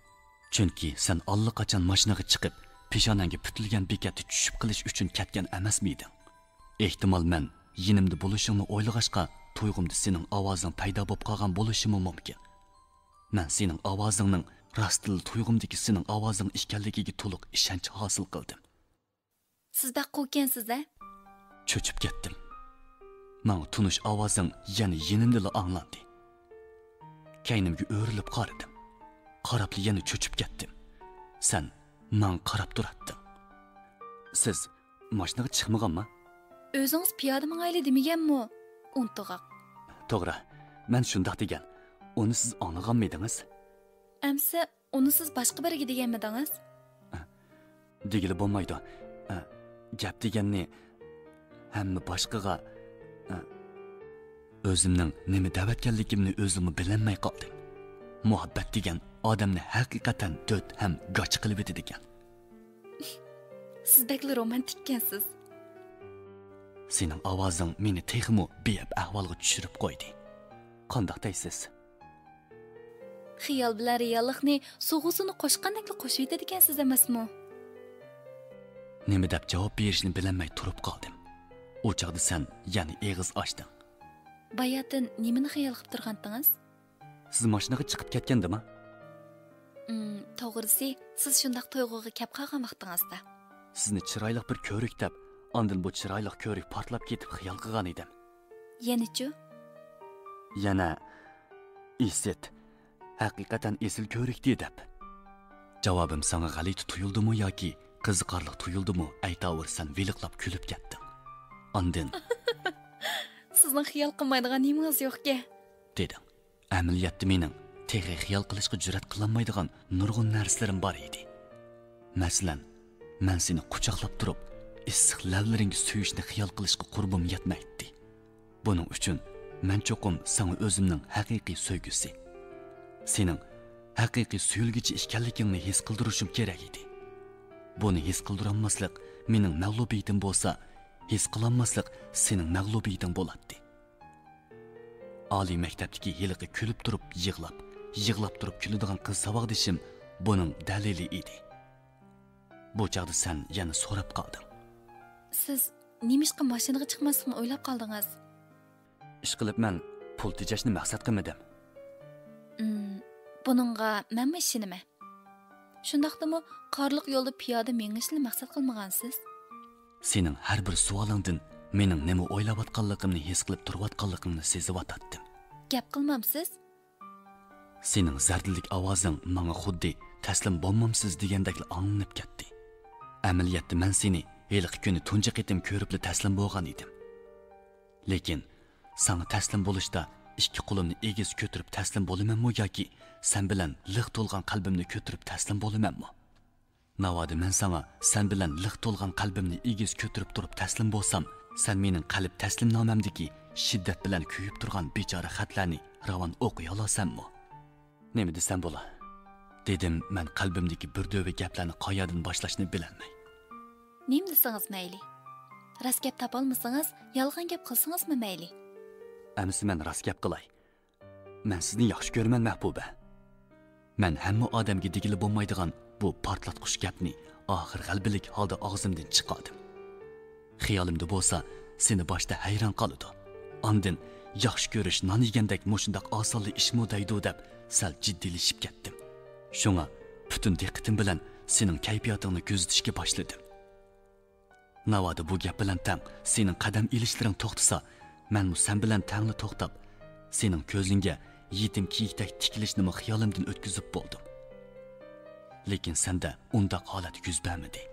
چۈنكى سەن ئاللىقاچان ماشىنىغا چىقىپ، پېشانەڭگە پۈتۈلگەن بېكەتتە چۈشۈپ قېلىش ئۈچۈن كەتكەن ئەمەسمىدىڭ؟ ئېھتىمال، مەن يېنىمدا بولۇشۇڭنى ئويلىغاچقا، تۇيغۇمدا سېنىڭ ئاۋازىڭ پەيدا بولۇپ قالغان بولۇشىمۇ مۇمكىن. مەن سېنىڭ ئاۋازىڭنىڭ راستتىنلا تۇيغۇمدىكى سېنىڭ ئاۋازىڭ ئىكەنلىكىگە تولۇق ئىشەنچ ھاسىل قىلدىم. سىز بەك قۇۋكەنسىز-ھە؟ چۆچۈپ كەتتىم. ماڭا تونۇش ئاۋازىڭ يەنە يېنىمدىلا ئاڭلاندى. كەينىمگە ئۆرۈلۈپ قارىدىم. قاراپلا يەنە چۆچۈپ كەتتىم. سەن ماڭا قاراپ تۇراتتىڭ. سىز ماشىنىغا چىقمىغانما؟ ئۆزىڭىز پىيادە ماڭايلى دېمىگەنمۇ؟ ئۇنتۇغاق. توغرا، مەن شۇنداق دېگەن. ئۇنى سىز ئاڭلىغانمىدىڭىز؟ ئەمسە ئۇنى سىز باشقا بىرىگە دېگەنمىدىڭىز؟ دېگىلى بولمايدۇ. گەپ دېگەننى ھەممە باشقىغا. ئۆزۈمنىڭ نېمە دەۋەتكەنلىكىمنى ئۆزۈممۇ بىلەلمەي قالدىم. مۇھەببەت دېگەن ئادەمنى ھەقىقەتەن دۆت ھەم گاچا قىلىۋېتىدىكەن. سىز بەكلا رومانتىككەنسىز. سېنىڭ ئاۋازىڭ مېنى تېخىمۇ بىئەپ ئەھۋالغا چۈشۈرۈپ قويدى. قانداق دەيسىز؟ خىيال بىلەن رېئاللىقنى سۇغۇسىنى قوشقاندەكلا قوشۇۋېتىدىكەنسىز ئەمەسمۇ؟ نېمە دەپ جاۋاب بېرىشنى بىلەلمەي تۇرۇپ قالدىم. ئۇ چاغدا سەن يەنە ئېغىز ئاچتىڭ. باياتىن نېمىنى خىيال قىلىپ تۇرغانتىڭىز؟ سىز ماشىنىغا چىقىپ كەتكەندىما؟ ئىم، توغرىسى، سىز شۇنداق تۇيغۇغا كەپ قالغان ۋاقتىڭىزدا. سىزنى چىرايلىق بىر كۆۋرۈك دەپ، ئاندىن بۇ چىرايلىق كۆۋرۈك پارتلاپ كېتىپ خىيال قىلغان ئىدىم. يەنىچۇ؟ يەنە، ئىسىت، ھەقىقەتەن ئېسىل كۆۋرۈكتى دەپ. جاۋابىم ساڭا غەلىتە تۇيۇلدىمۇ ياكى قىزىقارلىق تۇيۇلدىمۇ، ئەيتاۋۇر سەن ۋىلىقلاپ كۈلۈپ كەتتىڭ. ئاندىن سىزنىڭ خىيال قىلمايدىغان نېمىڭىز يوقكەن؟ دېدىڭ. ئەمەلىيەتتە مېنىڭ تېخى خىيال قىلىشقا جۈرئەت قىلالمايدىغان نۇرغۇن نەرسىلىرىم بار ئىدى. مەسىلەن، مەن سېنى قۇچاقلاپ تۇرۇپ، ئىسسىق لەۋلىرىڭگە سۆيۈشنى خىيال قىلىشقا قۇربۇم يەتمەيتتى. بۇنىڭ ئۈچۈن مەن چوقۇم ساڭا ئۆزۈمنىڭ ھەقىقىي سۆيگۈسى، سېنىڭ ھەقىقىي سۆيۈلگۈچى ئىكەنلىكىڭنى ھېس قىلدۇرۇشۇم كېرەك ئىدى. بۇنى ھېس قىلدۇرالماسلىق مېنىڭ مەغلۇبىيىتىم بولسا، ھېس قىلالماسلىق سېنىڭ مەغلۇبىيىتىڭ بولاتتى. ئالىي مەكتەپتىكى ھېلىقى كۈلۈپ تۇرۇپ يىغلاپ، يىغلاپ تۇرۇپ كۈلىدىغان قىز ساۋاقدىشىم بۇنىڭ دەلىلى ئىدى. بۇ چاغدا سەن يەنە سوراپ قالدىڭ. سىز نېمىشقا ماشىنىغا چىقماسلىقنى ئويلاپ قالدىڭىز؟ ئىشقىلىپ مەن پۇل تېجەشنى مەقسەت قىلمىدىم. ئىم، بۇنىڭغا مەنمۇ ئىشىنىمەن. شۇنداقتىمۇ قارلىق يولدا پىيادە مېڭىشنى مەقسەت قىلمىغانسىز؟ سېنىڭ ھەر بىر سوئالىڭدىن مېنىڭ نېمە ئويلاۋاتقانلىقىمنى ھېس قىلىپ تۇرۇۋاتقانلىقىڭنى سېزىۋاتاتتىم. گەپ قىلمامسىز؟ سېنىڭ زەردىلىك ئاۋازىڭ ماڭا خۇددى تەسلىم بولمامسىز دېگەندەكلا ئاڭلىنىپ كەتتى. ئەمەلىيەتتە مەن سېنى ھېلىقى كۈنى تۇنجى قېتىم كۆرۈپلا تەسلىم بولغان ئىدىم. لېكىن ساڭا تەسلىم بولۇشتا ئىككى قولۇمنى ئېگىز كۆتۈرۈپ تەسلىم بولىمەنمۇ ياكى سەن بىلەن لىق تولغان قەلبىمنى كۆتۈرۈپ تەسلىم بولىمەنمۇ؟ ناۋادا مەن ساڭا سەن بىلەن لىق تولغان قەلبىمنى ئېگىز كۆتۈرۈپ تۇرۇپ تەسلىم بولسام، سەن مېنىڭ قەلب تەسلىمنامەمدىكى شىددەت بىلەن كۆيۈپ تۇرغان بىچارە خەتلەرنى راۋان ئوقۇيالارسەنمۇ؟ نېمە دېسەم بولا؟ دېدىم مەن قەلبىمدىكى بىر دۆۋە گەپلەرنى قايەردىن باشلاشنى بىلەلمەي. نېمە دېسىڭىز مەيلى. راست گەپ تاپالمىسىڭىز، يالغان گەپ قىلسىڭىزمۇ مەيلى. ئەمىسە مەن راست گەپ قىلاي. مەن سىزنى ياخشى كۆرىمەن، مەھبۇبە. مەن ھەممە ئادەمگە دېگىلى بولمايدىغان بۇ پارتلاتقۇچ گەپنى ئاخىر غەلىبىلىك ھالدا ئاغزىمدىن چىقاردىم. خىيالىمدا بولسا سېنى باشتا ھەيران قالىدۇ. ئاندىن ياخشى كۆرۈش نان يېگەندەك مۇشۇنداق ئاسانلا ئىشمۇ دەيدۇ دەپ سەل جىددىيلىشىپ كەتتىم. شۇڭا پۈتۈن دىققىتىم بىلەن سېنىڭ كەيپىياتىڭنى كۆزىتىشكە باشلىدىم. ناۋادا بۇ گەپ بىلەن تەڭ سېنىڭ قەدەم ئېلىشلىرىڭ توختىسا، مەنمۇ سەن بىلەن تەڭلا توختاپ، سېنىڭ كۆزۈڭگە يېتىم كېيىكتەك تىكىلىشنىمۇ خىيالىمدىن ئۆتكۈزۈپ بولدۇم. لېكىن سەندە ئۇنداق ھالەت يۈز بەرمىدى.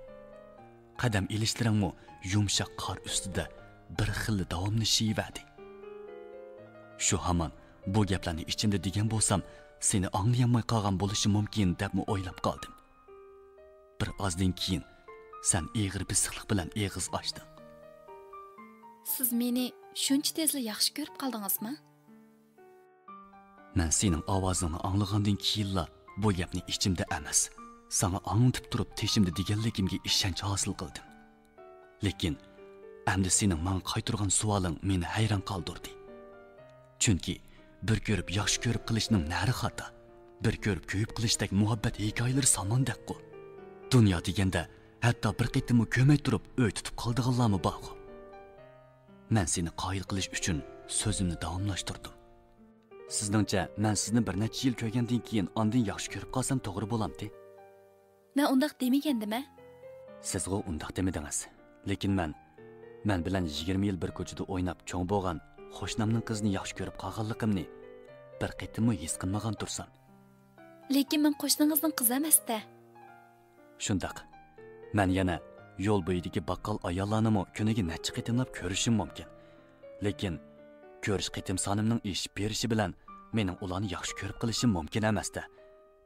قەدەم ئېلىشلىرىڭمۇ يۇمشاق قار ئۈستىدە بىر خىللا داۋاملىشىۋەردى. شۇ ھامان بۇ گەپلەرنى ئىچىمدە دېگەن بولسام، سېنى ئاڭلىيالماي قالغان بولۇشى مۇمكىن دەپمۇ ئويلاپ قالدىم. بىر ئازدىن كېيىن سەن ئېغىر بېسىقلىق بىلەن ئېغىز ئاچتىڭ. سىز مېنى شۇنچە تېزلا ياخشى كۆرۈپ قالدىڭىزمۇ؟ مەن سېنىڭ ئاۋازىڭنى ئاڭلىغاندىن كېيىنلا بۇ گەپنى ئىچىمدە ئەمەس، ساڭا ئاڭلىتىپ تۇرۇپ تېشىمدا دېگەنلىكىمگە ئىشەنچ ھاسىل قىلدىم. لېكىن ئەمدى سېنىڭ ماڭا قايتۇرغان سوئالىڭ مېنى ھەيران قالدۇردى. چۈنكى بىر كۆرۈپ ياخشى كۆرۈپ قېلىشنىڭ نەرى خاتا؟ بىر كۆرۈپ كۆيۈپ قېلىشتەك مۇھەببەت ھېكايىلىرى ساماندەكقۇ. دۇنيا دېگەندە ھەتتا بىر قېتىممۇ كۆرمەي تۇرۇپ ئۆي تۇتۇپ قالىدىغانلارمۇ بارغۇ. مەن سېنى قايىل قىلىش ئۈچۈن سۆزۈمنى داۋاملاشتۇردۇم. سىزنىڭچە، مەن سىزنى بىر نەچچە يىل كۆرگەندىن كېيىن ئاندىن ياخشى كۆرۈپ قالسام توغرا بولامتى؟ مەن ئۇنداق دېمىگەندىمەن. سىزغۇ ئۇنداق دېمىدىڭىز. لېكىن مەن، مەن بىلەن يىگىرمە يىل بىر كوچىدا ئويناپ چوڭ بولغان قوشنامنىڭ قىزىنى ياخشى كۆرۈپ قالغانلىقىمنى بىر قېتىممۇ ھېس قىلمىغان تۇرسام. لېكىن مەن قوشنىڭىزنىڭ قىزى ئەمەستە. شۇنداق. مەن يەنە يول بويىدىكى باققال ئاياللارنىمۇ كۈنىگە نەچچە قېتىملاپ كۆرۈشۈم مۇمكىن. لېكىن كۆرۈش قېتىم سانىمنىڭ ئېشىپ بېرىشى بىلەن مېنىڭ ئۇلارنى ياخشى كۆرۈپ قېلىشىم مۇمكىن ئەمەستە.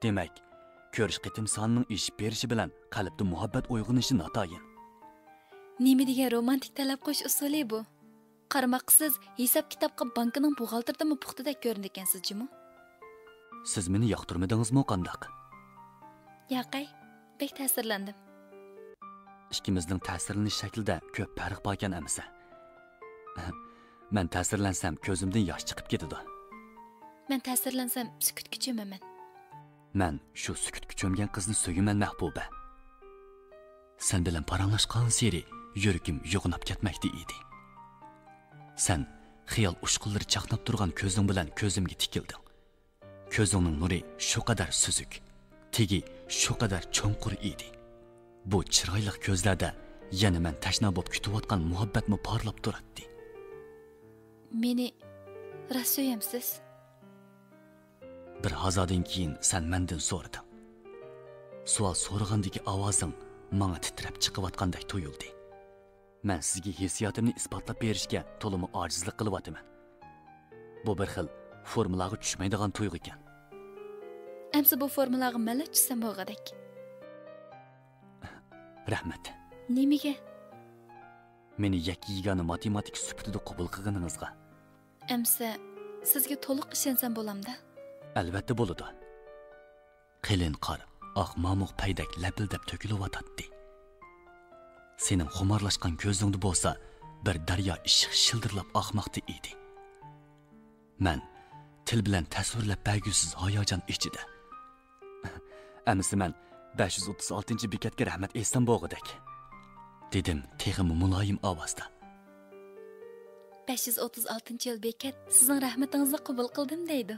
دېمەك، كۆرۈش قېتىم سانىنىڭ ئېشىپ بېرىشى بىلەن قەلبتە مۇھەببەت ئويغىنىشى ناتايىن. نېمە دېگەن رومانتىك تەلەپ قويۇش ئۇسۇلى بۇ؟ قارىماققا سىز ھېساب-كىتابقا بانكىنىڭ بوغالتىرىدىنمۇ پۇختا دەك كۆرۈنىدىكەنسىز جۇمۇ؟ سىز مېنى ياقتۇرمىدىڭىزمۇ قانداق؟ ياقەي، بەك تەسىرلەندىم. ئىككىمىزنىڭ تەسىرلىنىش شەكلىدە كۆپ پەرق باركەن ئەمىسە. مەن تەسىرلەنسەم كۆزۈمدىن ياش چىقىپ كېتىدۇ. مەن تەسىرلەنسەم سۈكۈتكە چۆمىمەن. مەن شۇ سۈكۈتكە چۆمگەن قىزنى سۆيىمەن، مەھبۇبە. سەن بىلەن پاراڭلاشقانسېرى يۈرىكىم يوغىناپ كەتمەكتە ئىدى. سەن خىيال ئۇچقۇنلىرى چاقناپ تۇرغان كۆزۈڭ بىلەن كۆزۈمگە تىكىلدىڭ. كۆزۈڭنىڭ نۇرى شۇ قەدەر سۈزۈك، تېگى شۇ قەدەر چوڭقۇر ئىدى. بۇ چىرايلىق كۆزلەردە يەنە مەن تەشنا بولۇپ كۈتۈۋاتقان مۇھەببەتمۇ پارلاپ تۇراتتى. مېنى راست سۆيەمسىز؟ بىر ھازادىن كېيىن سەن مەندىن سورىدىڭ. سوئال سورىغاندىكى ئاۋازىڭ ماڭا تىترەپ چىقىۋاتقاندەك تۇيۇلدى. مەن سىزگە ھېسسىياتىمنى ئىسپاتلاپ بېرىشكە تولىمۇ ئاجىزلىق قىلىۋاتىمەن. بۇ بىر خىل فورمۇلاغا چۈشمەيدىغان تۇيغۇ ئىكەن. ئەمسە بۇ فورمۇلاغا مەنلا چۈشسەم بولغۇدەك. رەھمەت. نېمىگە؟ مېنى يەككە يېگانە ماتېماتىك سۈپىتىدە قوبۇل قىلغىنىڭىزغا. ئەمسە سىزگە تولۇق ئىشەنسەم بولامدا؟ ئەلۋەتتە بولىدۇ. قېلىن قار ئاق مامۇق پەيدەك لەپىلدەپ تۆكۈلۈۋاتاتتى. سېنىڭ خۇمارلاشقان كۆزۈڭدە بولسا بىر دەريا ئىششىق شىلدىرلاپ ئاقماقتا ئىدى. مەن تىل بىلەن تەسۋىرلەپ بەرگۈسىز ھاياجان ئىچىدە، ئەمىسە مەن بەش يۈز ئوتتۇز ئالتىنچى بېكەتكە رەھمەت ئېيتسام بولغۇدەك، دېدىم تېخىمۇ مۇلايىم ئاۋازدا. بەش يۈز ئوتتۇز ئالتىنچى يول بېكەت سىزنىڭ رەھمىتىڭىزنى قوبۇل قىلدىم دەيدۇ.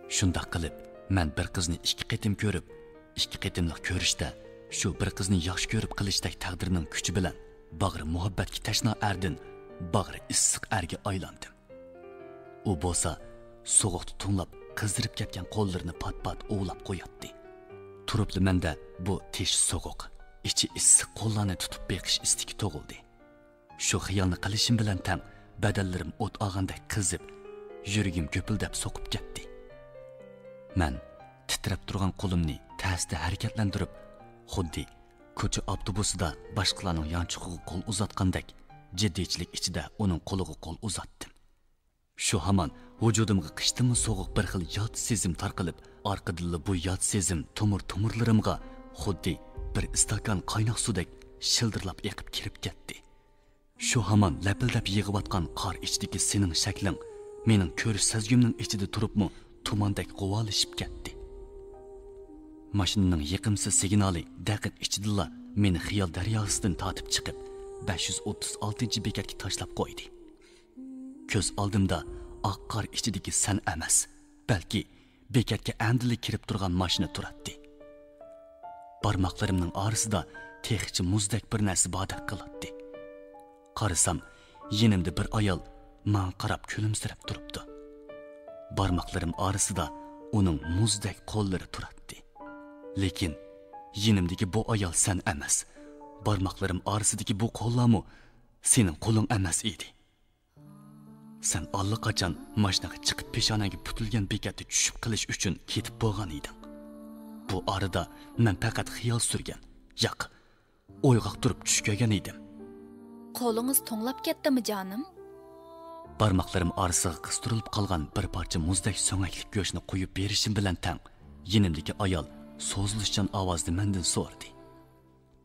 شۇنداق قىلىپ، مەن بىر قىزنى ئىككى قېتىم كۆرۈپ، ئىككى قېتىملىق كۆرۈشتە شۇ بىر قىزنى ياخشى كۆرۈپ قېلىشتەك تەقدىرنىڭ كۈچى بىلەن باغرى مۇھەببەتكە تەشنا ئەردىن باغرى ئىسسىق ئەرگە ئايلاندىم. ئۇ بولسا سوغۇقتا توڭلاپ، قىزىرىپ كەتكەن قوللىرىنى پات-پات ئۇۋىلاپ قوياتتى. تۇرۇپلا مەندە بۇ تېشى سوغۇق، ئىچى ئىسسىق قوللارنى تۇتۇپ بېقىش ئىستىكى تۇغۇلدى. شۇ خىيالنى قىلىشىم بىلەن تەڭ بەدەنلىرىم ئوت ئالغاندەك قىزىپ، يۈرىكىم گۈپۈلدەپ سوقۇپ كەتتى. مەن تىترەپ تۇرغان قولۇمنى تەستە ھەرىكەتلەندۈرۈپ، خۇددى كوچا ئاپتوبۇسىدا باشقىلارنىڭ يانچۇقىغا قول ئۇزاتقاندەك، جىددىيچىلىك ئىچىدە ئۇنىڭ قولىغا قول ئۇزاتتىم. شۇ ھامان ۋۇجۇدۇمغا قىشتىنمۇ سوغۇق بىر خىل يات سېزىم تارقىلىپ، ئارقىدىنلا بۇ يات سېزىم تومۇر-تومۇرلىرىمغا خۇددى بىر ئىستاكان قايناق سۇدەك شىلدىرلاپ ئېقىپ كىرىپ كەتتى. شۇ ھامان لەپىلدەپ يېغىۋاتقان قار ئىچىدىكى سېنىڭ شەكلىڭ مېنىڭ كۆرۈش سەزگۈمنىڭ ئىچىدە تۇرۇپمۇ تۇماندەك غۇۋالىشىپ كەتتى. ماشىنىنىڭ يېقىمسىز سىگنالى دەقىقە ئىچىدىلا مېنى خىيال دەرياسىدىن تارتىپ چىقىپ، بەش يۈز ئوتتۇز ئالتىنچى بېكەتكە تاشلاپ قويدى. كۆز ئالدىمدا ئاق قار ئىچىدىكى سەن ئەمەس، بەلكى بېكەتكە ئەمدىلا كىرىپ تۇرغان ماشىنا تۇراتتى. بارماقلىرىمنىڭ ئارىسىدا تېخىچە مۇزدەك بىر نەرسە باردەك قىلاتتى. قارىسام، يېنىمدا بىر ئايال ماڭا قاراپ كۈلۈمسىرەپ تۇرۇپتۇ. بارماقلىرىم ئارىسىدا ئۇنىڭ مۇزدەك قوللىرى تۇراتتى. لېكىن يېنىمدىكى بۇ ئايال سەن ئەمەس، بارماقلىرىم ئارىسىدىكى بۇ قوللارمۇ سېنىڭ قولۇڭ ئەمەس ئىدى. سەن ئاللىقاچان ماشىنىغا چىقىپ، پېشانەڭگە پۈتۈلگەن بېكەتتە چۈشۈپ قېلىش ئۈچۈن كېتىپ بولغان ئىدىڭ. بۇ ئارىدا مەن پەقەت خىيال سۈرگەن، ياق، ئويغاق تۇرۇپ چۈش كۆرگەن ئىدىم. قولىڭىز توڭلاپ كەتتىمۇ، جانىم؟ بارماقلىرىم ئارىسىغا قىستۇرۇلۇپ قالغان بىر پارچە مۇزدەك سۆڭەكلىك گۆشنى قويۇپ بېرىشىم بىلەن تەڭ، يېنىمدىكى ئايال سوزۇلۇشچان ئاۋازدا مەندىن سورىدى.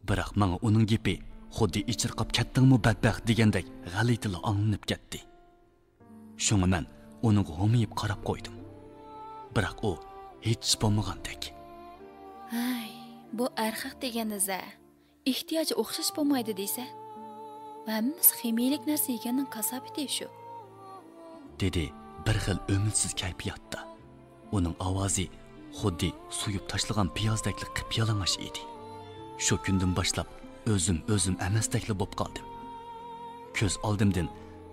بىراق ماڭا ئۇنىڭ گېپى خۇددى «ئېچىرقاپ كەتتىڭمۇ، بەتبەخت؟» دېگەندەك غەلىتىلا ئاڭلىنىپ كەتتى. شۇڭا مەن ئۇنىڭغا ھومىيىپ قاراپ قويدۇم. بىراق ئۇ ھېچ ئىش بولمىغاندەك. ھەي، بۇ ئەرخەق دېگەننى زە. ئېھتىياجى ئوخشاش بولمايدۇ دېسە. ھەممىسى خىمىيىلىك نەرسە يېگەننىڭ كاساپىتى شۇ. دېدى بىر خىل ئۈمىدسىز كەيپىياتتا. ئۇنىڭ ئاۋازى خۇددى سويۇپ تاشلىغان پىيازدەكلا قىپيالىڭاچ ئىدى. شۇ كۈندىن باشلاپ ئۆزۈم ئۆزۈم ئەمەستەكلا بوپ قالدىم. كۆز ئالدىمدىن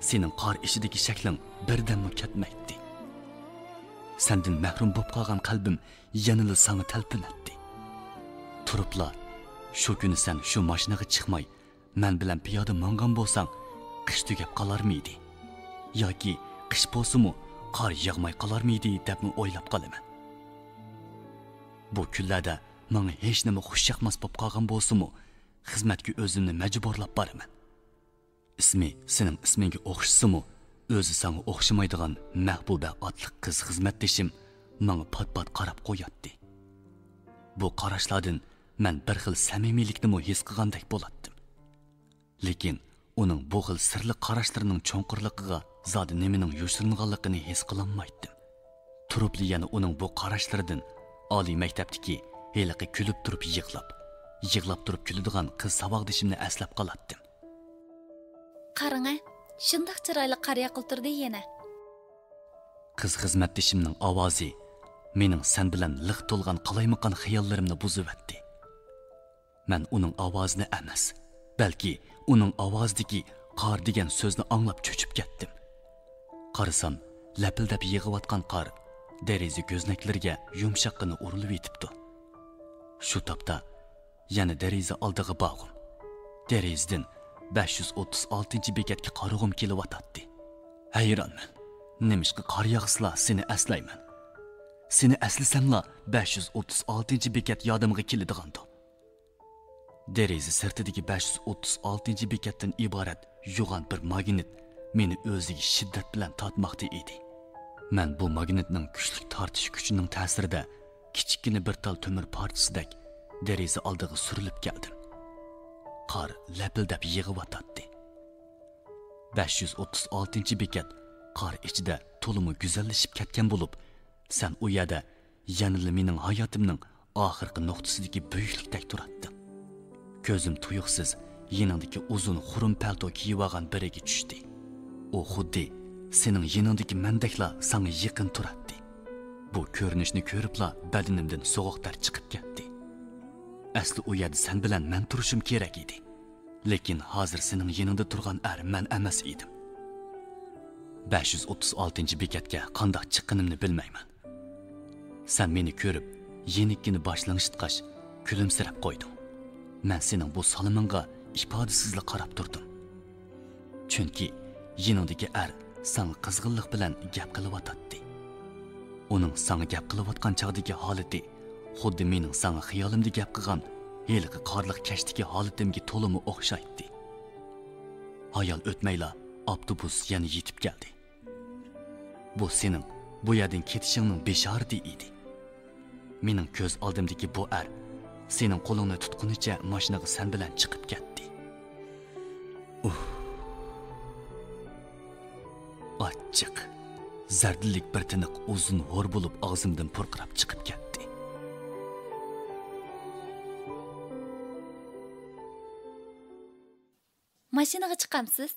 سېنىڭ قار ئىچىدىكى شەكلىڭ بىردەممۇ كەتمەيتتى. سەندىن مەھرۇم بوپ قالغان قەلبىم يەنىلا ساڭا تەلپۈنەتتى. تۇرۇپلا، شۇ كۈنى سەن شۇ ماشىنىغا چىقماي، مەن بىلەن پىيادە ماڭغان بولساڭ، قىش تۈگەپ قالارمىدى؟ ياكى قىش بولسىمۇ، قار ياغماي قالارمىدى دەپمۇ ئويلاپ قالىمەن. بۇ كۈنلەردە ماڭا ھېچنېمە خۇش ياقماس بولۇپ قالغان بولسىمۇ، خىزمەتكە ئۆزۈمنى مەجبۇرلاپ بارىمەن. ئىسمى سېنىڭ ئىسمىڭگە ئوخشىسىمۇ، ئۆزى ساڭا ئوخشىمايدىغان مەھبۇبە ئاتلىق قىز خىزمەتدىشىم ماڭا پات-پات قاراپ قوياتتى. بۇ قاراشلاردىن مەن بىر خىل سەمىمىيلىكنىمۇ ھېس قىلغاندەك بولاتتىم. لېكىن ئۇنىڭ بۇ خىل سىرلىق قاراشلىرىنىڭ چوڭقۇرلۇقىغا زادى نېمىنىڭ يوشۇرۇنغانلىقىنى ھېس قىلالمايتتىم. تۇرۇپلا يەنە ئۇنىڭ بۇ قاراشلىرىدىن ئالىي مەكتەپتىكى ھېلىقى كۈلۈپ تۇرۇپ يىغلاپ، يىغلاپ تۇرۇپ كۈلىدىغان قىز ساۋاقدىشىمنى ئەسلەپ قالاتتىم. قاراڭە، شۇنداق چىرايلىق قار ياغقىلى تۇردى يەنە. قىز خىزمەتدىشىمنىڭ ئاۋازى مېنىڭ سەن بىلەن لىق تولغان قالايمىقان خىياللىرىمنى بۇزۇۋەتتى. مەن ئۇنىڭ ئاۋازىنى ئەمەس، بەلكى ئۇنىڭ ئاۋازىدىكى قار دېگەن سۆزنى ئاڭلاپ چۆچۈپ كەتتىم. قارىسام، لەپىلدەپ يېغىۋاتقان قار دېرىزە كۆزنەكلىرىگە يۇمشاققىنا ئۇرۇلۇۋېتىپتۇ. شۇ تاپتا يەنە دېرىزە ئالدىغا بارغۇم، دېرىزىدىن بەش يۈز ئوتتۇز ئالتىنچى بېكەتكە قارىغۇم كېلىۋاتاتتى. ھەيرانمەن، نېمىشقا قار ياغسىلا سېنى ئەسلەيمەن. سېنى ئەسلىسەملا بەش يۈز ئوتتۇز ئالتىنچى بېكەت يادىمغا كېلىدىغاندۇ. دېرىزە سىرتىدىكى بەش يۈز ئوتتۇز ئالتىنچى بېكەتتىن ئىبارەت يوغان بىر ماگنىت مېنى ئۆزىگە شىددەت بىلەن تارتماقتا ئىدى. مەن بۇ ماگنىتنىڭ كۈچلۈك تارتىش كۈچىنىڭ تەسىرىدە كىچىككىنە بىر تال تۆمۈر پارچىسىدەك دېرىزە ئالدىغا سۈرۈلۈپ كەلدىم. قار لەپىلدەپ يېغىۋاتاتتى. بەش يۈز ئوتتۇز ئالتىنچى بېكەت قار ئىچىدە تولىمۇ گۈزەللىشىپ كەتكەن بولۇپ، سەن ئۇ يەردە يەنىلا مېنىڭ ھاياتىمنىڭ ئاخىرقى نۇقتىسىدىكى بۈيۈكلۈكتەك تۇراتتىڭ. كۆزۈم تۇيۇقسىز يېنىڭدىكى ئۇزۇن خۇرۇم پەلتو كىيىۋالغان بىرىگە چۈشتى. ئۇ خۇددى سېنىڭ يېنىڭدىكى مەندەكلا ساڭا يېقىن تۇراتتى. بۇ كۆرۈنۈشنى كۆرۈپلا بەدىنىمدىن سوغۇق تەر چىقىپ كەتتى. ئەسلى ئۇ يەردە سەن بىلەن مەن تۇرۇشۇم كېرەك ئىدى. لېكىن ھازىر سېنىڭ يېنىڭدا تۇرغان ئەر مەن ئەمەس ئىدىم. بەش يۈز ئوتتۇز ئالتىنچى بېكەتكە قانداق چىققىنىمنى بىلمەيمەن. سەن مېنى كۆرۈپ، يېنىككىنە باش لىڭشىتقاچ، كۈلۈمسىرەپ قويدۇڭ. مەن سېنىڭ بۇ سالىمىڭغا ئىپادىسىزلا قاراپ تۇردۇم. چۈنكى يېنىڭدىكى ئەر ساڭا قىزغىنلىق بىلەن گەپ قىلىۋاتاتتى. ئۇنىڭ ساڭا گەپ قىلىۋاتقان چاغدىكى ھالىتى خۇددى مېنىڭ ساڭا خىيالىمدا گەپ قىلغان ھېلىقى قارلىق كەچتىكى ھالىتىمگە تولىمۇ ئوخشايتتى. ھايال ئۆتمەيلا ئاپتوبۇس يەنە يېتىپ كەلدى. بۇ سېنىڭ بۇ يەردىن كېتىشىڭنىڭ بېشارىتى ئىدى. مېنىڭ كۆز ئالدىمدىكى بۇ ئەر سېنىڭ قولۇڭنى تۇتقىنىچە ماشىنىغا سەن بىلەن چىقىپ كەتتى. ئۇھ. ئاچچىق، زەردىلىك بىر تىنىق ئۇزۇن ھور بولۇپ ئاغزىمدىن پۇرقىراپ چىقىپ كەتتى. ماشىنىغا چىقامسىز؟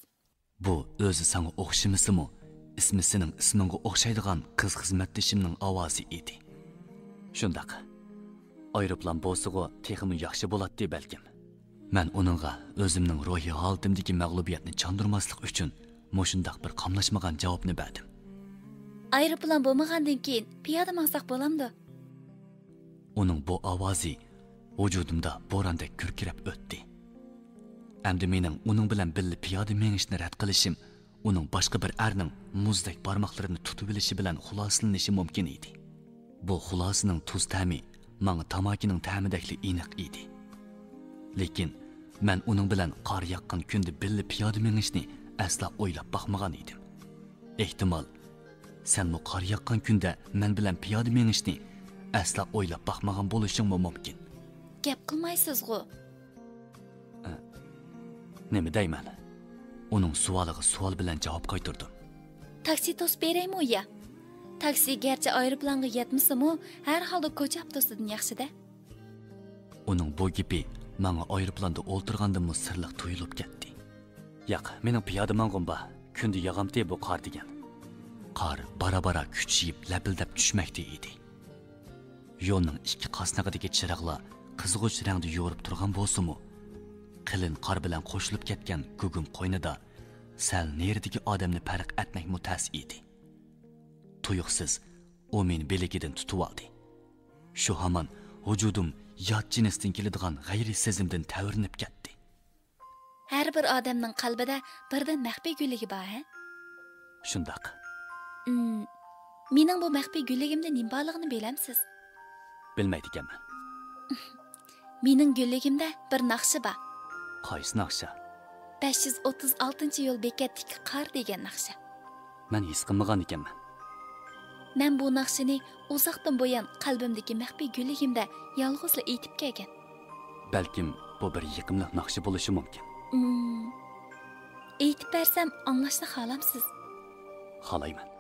بۇ ئۆزى ساڭا ئوخشىمىسىمۇ، ئىسمى سېنىڭ ئىسمىڭغا ئوخشايدىغان قىز خىزمەتدىشىمنىڭ ئاۋازى ئىدى. شۇنداق. ئايروپىلان بولسىغۇ تېخىمۇ ياخشى بولاتتى بەلكىم. مەن ئۇنىڭغا ئۆزۈمنىڭ روھىي ھالىتىمدىكى مەغلۇبىيەتنى چاندۇرماسلىق ئۈچۈن مۇشۇنداق بىر قاملاشمىغان جاۋابنى بەردىم. ئايروپىلان بولمىغاندىن كېيىن پىيادە ماڭساق بولامدۇ؟ ئۇنىڭ بۇ ئاۋازى ۋۇجۇدۇمدا بوراندەك گۈركىرەپ ئۆتتى. ئەمدى مېنىڭ ئۇنىڭ بىلەن بىللە پىيادە مېڭىشنى رەت قىلىشىم ئۇنىڭ باشقا بىر ئەرنىڭ مۇزدەك بارماقلىرىنى تۇتۇۋېلىشى بىلەن خۇلاسىلىنىشى مۇمكىن ئىدى. بۇ خۇلاسىنىڭ تۇز تەمى ماڭا تاماكىنىڭ تەمىدەكلا ئېنىق ئىدى. لېكىن مەن ئۇنىڭ بىلەن قار ياغقان كۈندە بىللە پىيادە مېڭىشنى ئەسلا ئويلاپ باقمىغان ئىدىم. ئېھتىمال، سەنمۇ قار ياغقان كۈندە مەن بىلەن پىيادە مېڭىشنى ئەسلا ئويلاپ باقمىغان بولۇشۇڭمۇ مۇمكىن. گەپ قىلمايسىزغۇ؟ ئە، نېمە دەيمەن؟ ئۇنىڭ سوئالىغا سوئال بىلەن جاۋاب قايتۇردۇم. تاكسى توسۇپ بېرەيمۇ يا؟ تاكسى گەرچە ئايروپىلانغا يەتمىسىمۇ، ھەر ھالدا كوچا ئاپتوبۇسىدىن ياخشىدە. ئۇنىڭ بۇ گېپى ماڭا ئايروپىلاندا ئولتۇرغاندىمۇ سىرلىق تۇيۇلۇپ كەتتى. ياق، مېنىڭ پىيادە ماڭغۇم بار. كۈندە ياغامتى بۇ قار دېگەن. قار بارا-بارا كۈچىيىپ، لەپىلدەپ چۈشمەكتە ئىدى. يولنىڭ ئىككى قاسنىقىدىكى چىراغلار قىزغۇچ رەڭدە يورۇپ تۇرغان بولسىمۇ، قېلىن قار بىلەن قوشۇلۇپ كەتكەن گۇگۇم قوينىدا سەل نېرىدىكى ئادەمنى پەرق ئەتمەكمۇ تەس ئىدى. تۇيۇقسىز ئۇ مېنى بىلىكىدىن تۇتۇۋالدى. شۇ ھامان ۋۇجۇدۇم يات جىنستىن كېلىدىغان غەيرىي سېزىمدىن تەۋرىنىپ كەتتى. ھەر بىر ئادەمنىڭ قەلبىدە بىردىن مەخپىي گۈللۈكى بار، ھە؟ شۇنداق. ئىم، مېنىڭ بۇ مەخپىي گۈللۈكۈمدە نېمە بارلىقىنى بىلەمسىز؟ بىلمەيدىكەنمەن. مېنىڭ گۈللۈكۈمدە بىر ناخشا بار. قايسى ناخشا؟ بەش يۈز ئوتتۇز ئالتىنچى يول بېكەتتىكى قار دېگەن ناخشا. مەن ھېس قىلمىغان ئىكەنمەن. مەن بۇ ناخشىنى ئۇزاقتىن بۇيان قەلبىمدىكى مەخپىي گۈللۈكۈمدە يالغۇزلا ئېيتىپ كەلگەن. بەلكىم بۇ بىر يېقىملىق ناخشا بولۇشى مۇمكىن. ئىم، ئېيتىپ بەرسەم ئاڭلاشنى خالامسىز؟ خالايمەن.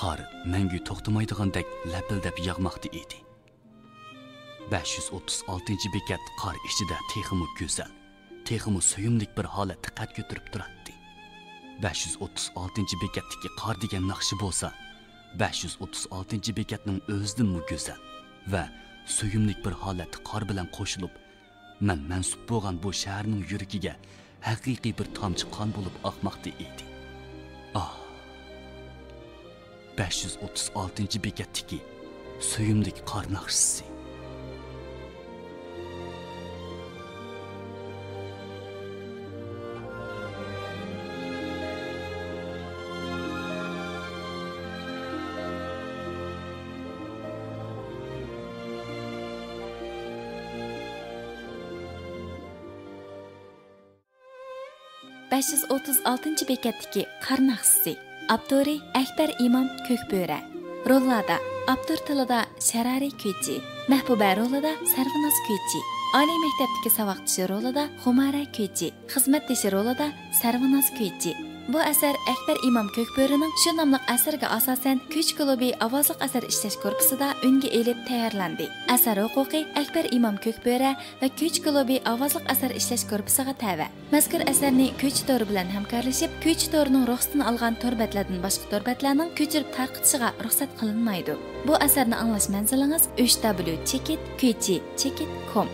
قار مەڭگۈ توختىمايدىغاندەك لەپىلدەپ ياغماقتا ئىدى. بەش يۈز ئوتتۇز ئالتىنچى بېكەت قار ئىچىدە تېخىمۇ گۈزەل، تېخىمۇ سۆيۈملۈك بىر ھالەتتە قەد كۆتۈرۈپ تۇراتتى. بەش يۈز ئوتتۇز ئالتىنچى بېكەتتىكى قار دېگەن ناخشا بولسا، بەش يۈز ئوتتۇز ئالتىنچى بېكەتنىڭ ئۆزىدىنمۇ گۈزەل ۋە سۆيۈملۈك بىر ھالەتتە قار بىلەن قوشۇلۇپ، مەن مەنسۇپ بولغان بۇ شەھەرنىڭ يۈرىكىگە ھەقىقىي بىر تامچە قان بولۇپ ئاقماقتا ئىدى. ئاھ! بەش يۈز ئوتتۇز ئالتىنچى بېكەتتىكى سۆيۈملۈك قار ناخشىسى. بەش يۈز ئوتتۇز ئالتىنچى بېكەتتىكى قار ناخشىسى. ئاپتورى ئەكبەر ئىمام كۆكبۆرە. روللاردا ئاپتور تىلىدا شەرارى كۆچى، مەھبۇبە رولىدا سەرۋىناز كۆچى، ئالىي مەكتەپتىكى ساۋاقدىشى رولىدا خۇمارە كۆچى، خىزمەتدىشى رولىدا سەرۋىناز كۆچى. بۇ ئەسەر ئەكبەر ئىمام كۆكبۆرىنىڭ شۇ ناملىق ئەسىرىگە ئاساسەن، كۈچ كۇلۇبى ئاۋازلىق ئەسەر ئىشلەش گۇرۇپپىسىدا ئۈنگە ئېلىپ تەييارلاندى. ئەسەر ھوقۇقى ئەكبەر ئىمام كۆكبۆرە ۋە كۈچ كۇلۇبى ئاۋازلىق ئەسەر ئىشلەش گۇرۇپپىسىغا تەۋە. مەزكۇر ئەسەرنى كۆچى تورى بىلەن ھەمكارلىشىپ، كۆچى تورىنىڭ رۇخسىتىنى ئالغان تور بەتلەردىن باشقا تور بەتلەرنىڭ كۆچۈرۈپ تارقىتىشىغا رۇخسەت قىلىنمايدۇ. بۇ ئەسەرنى ئاڭلاش مەنزىلىڭىز ئۈچ دابليۇ چېكىت كۆچى چېكىت كوم.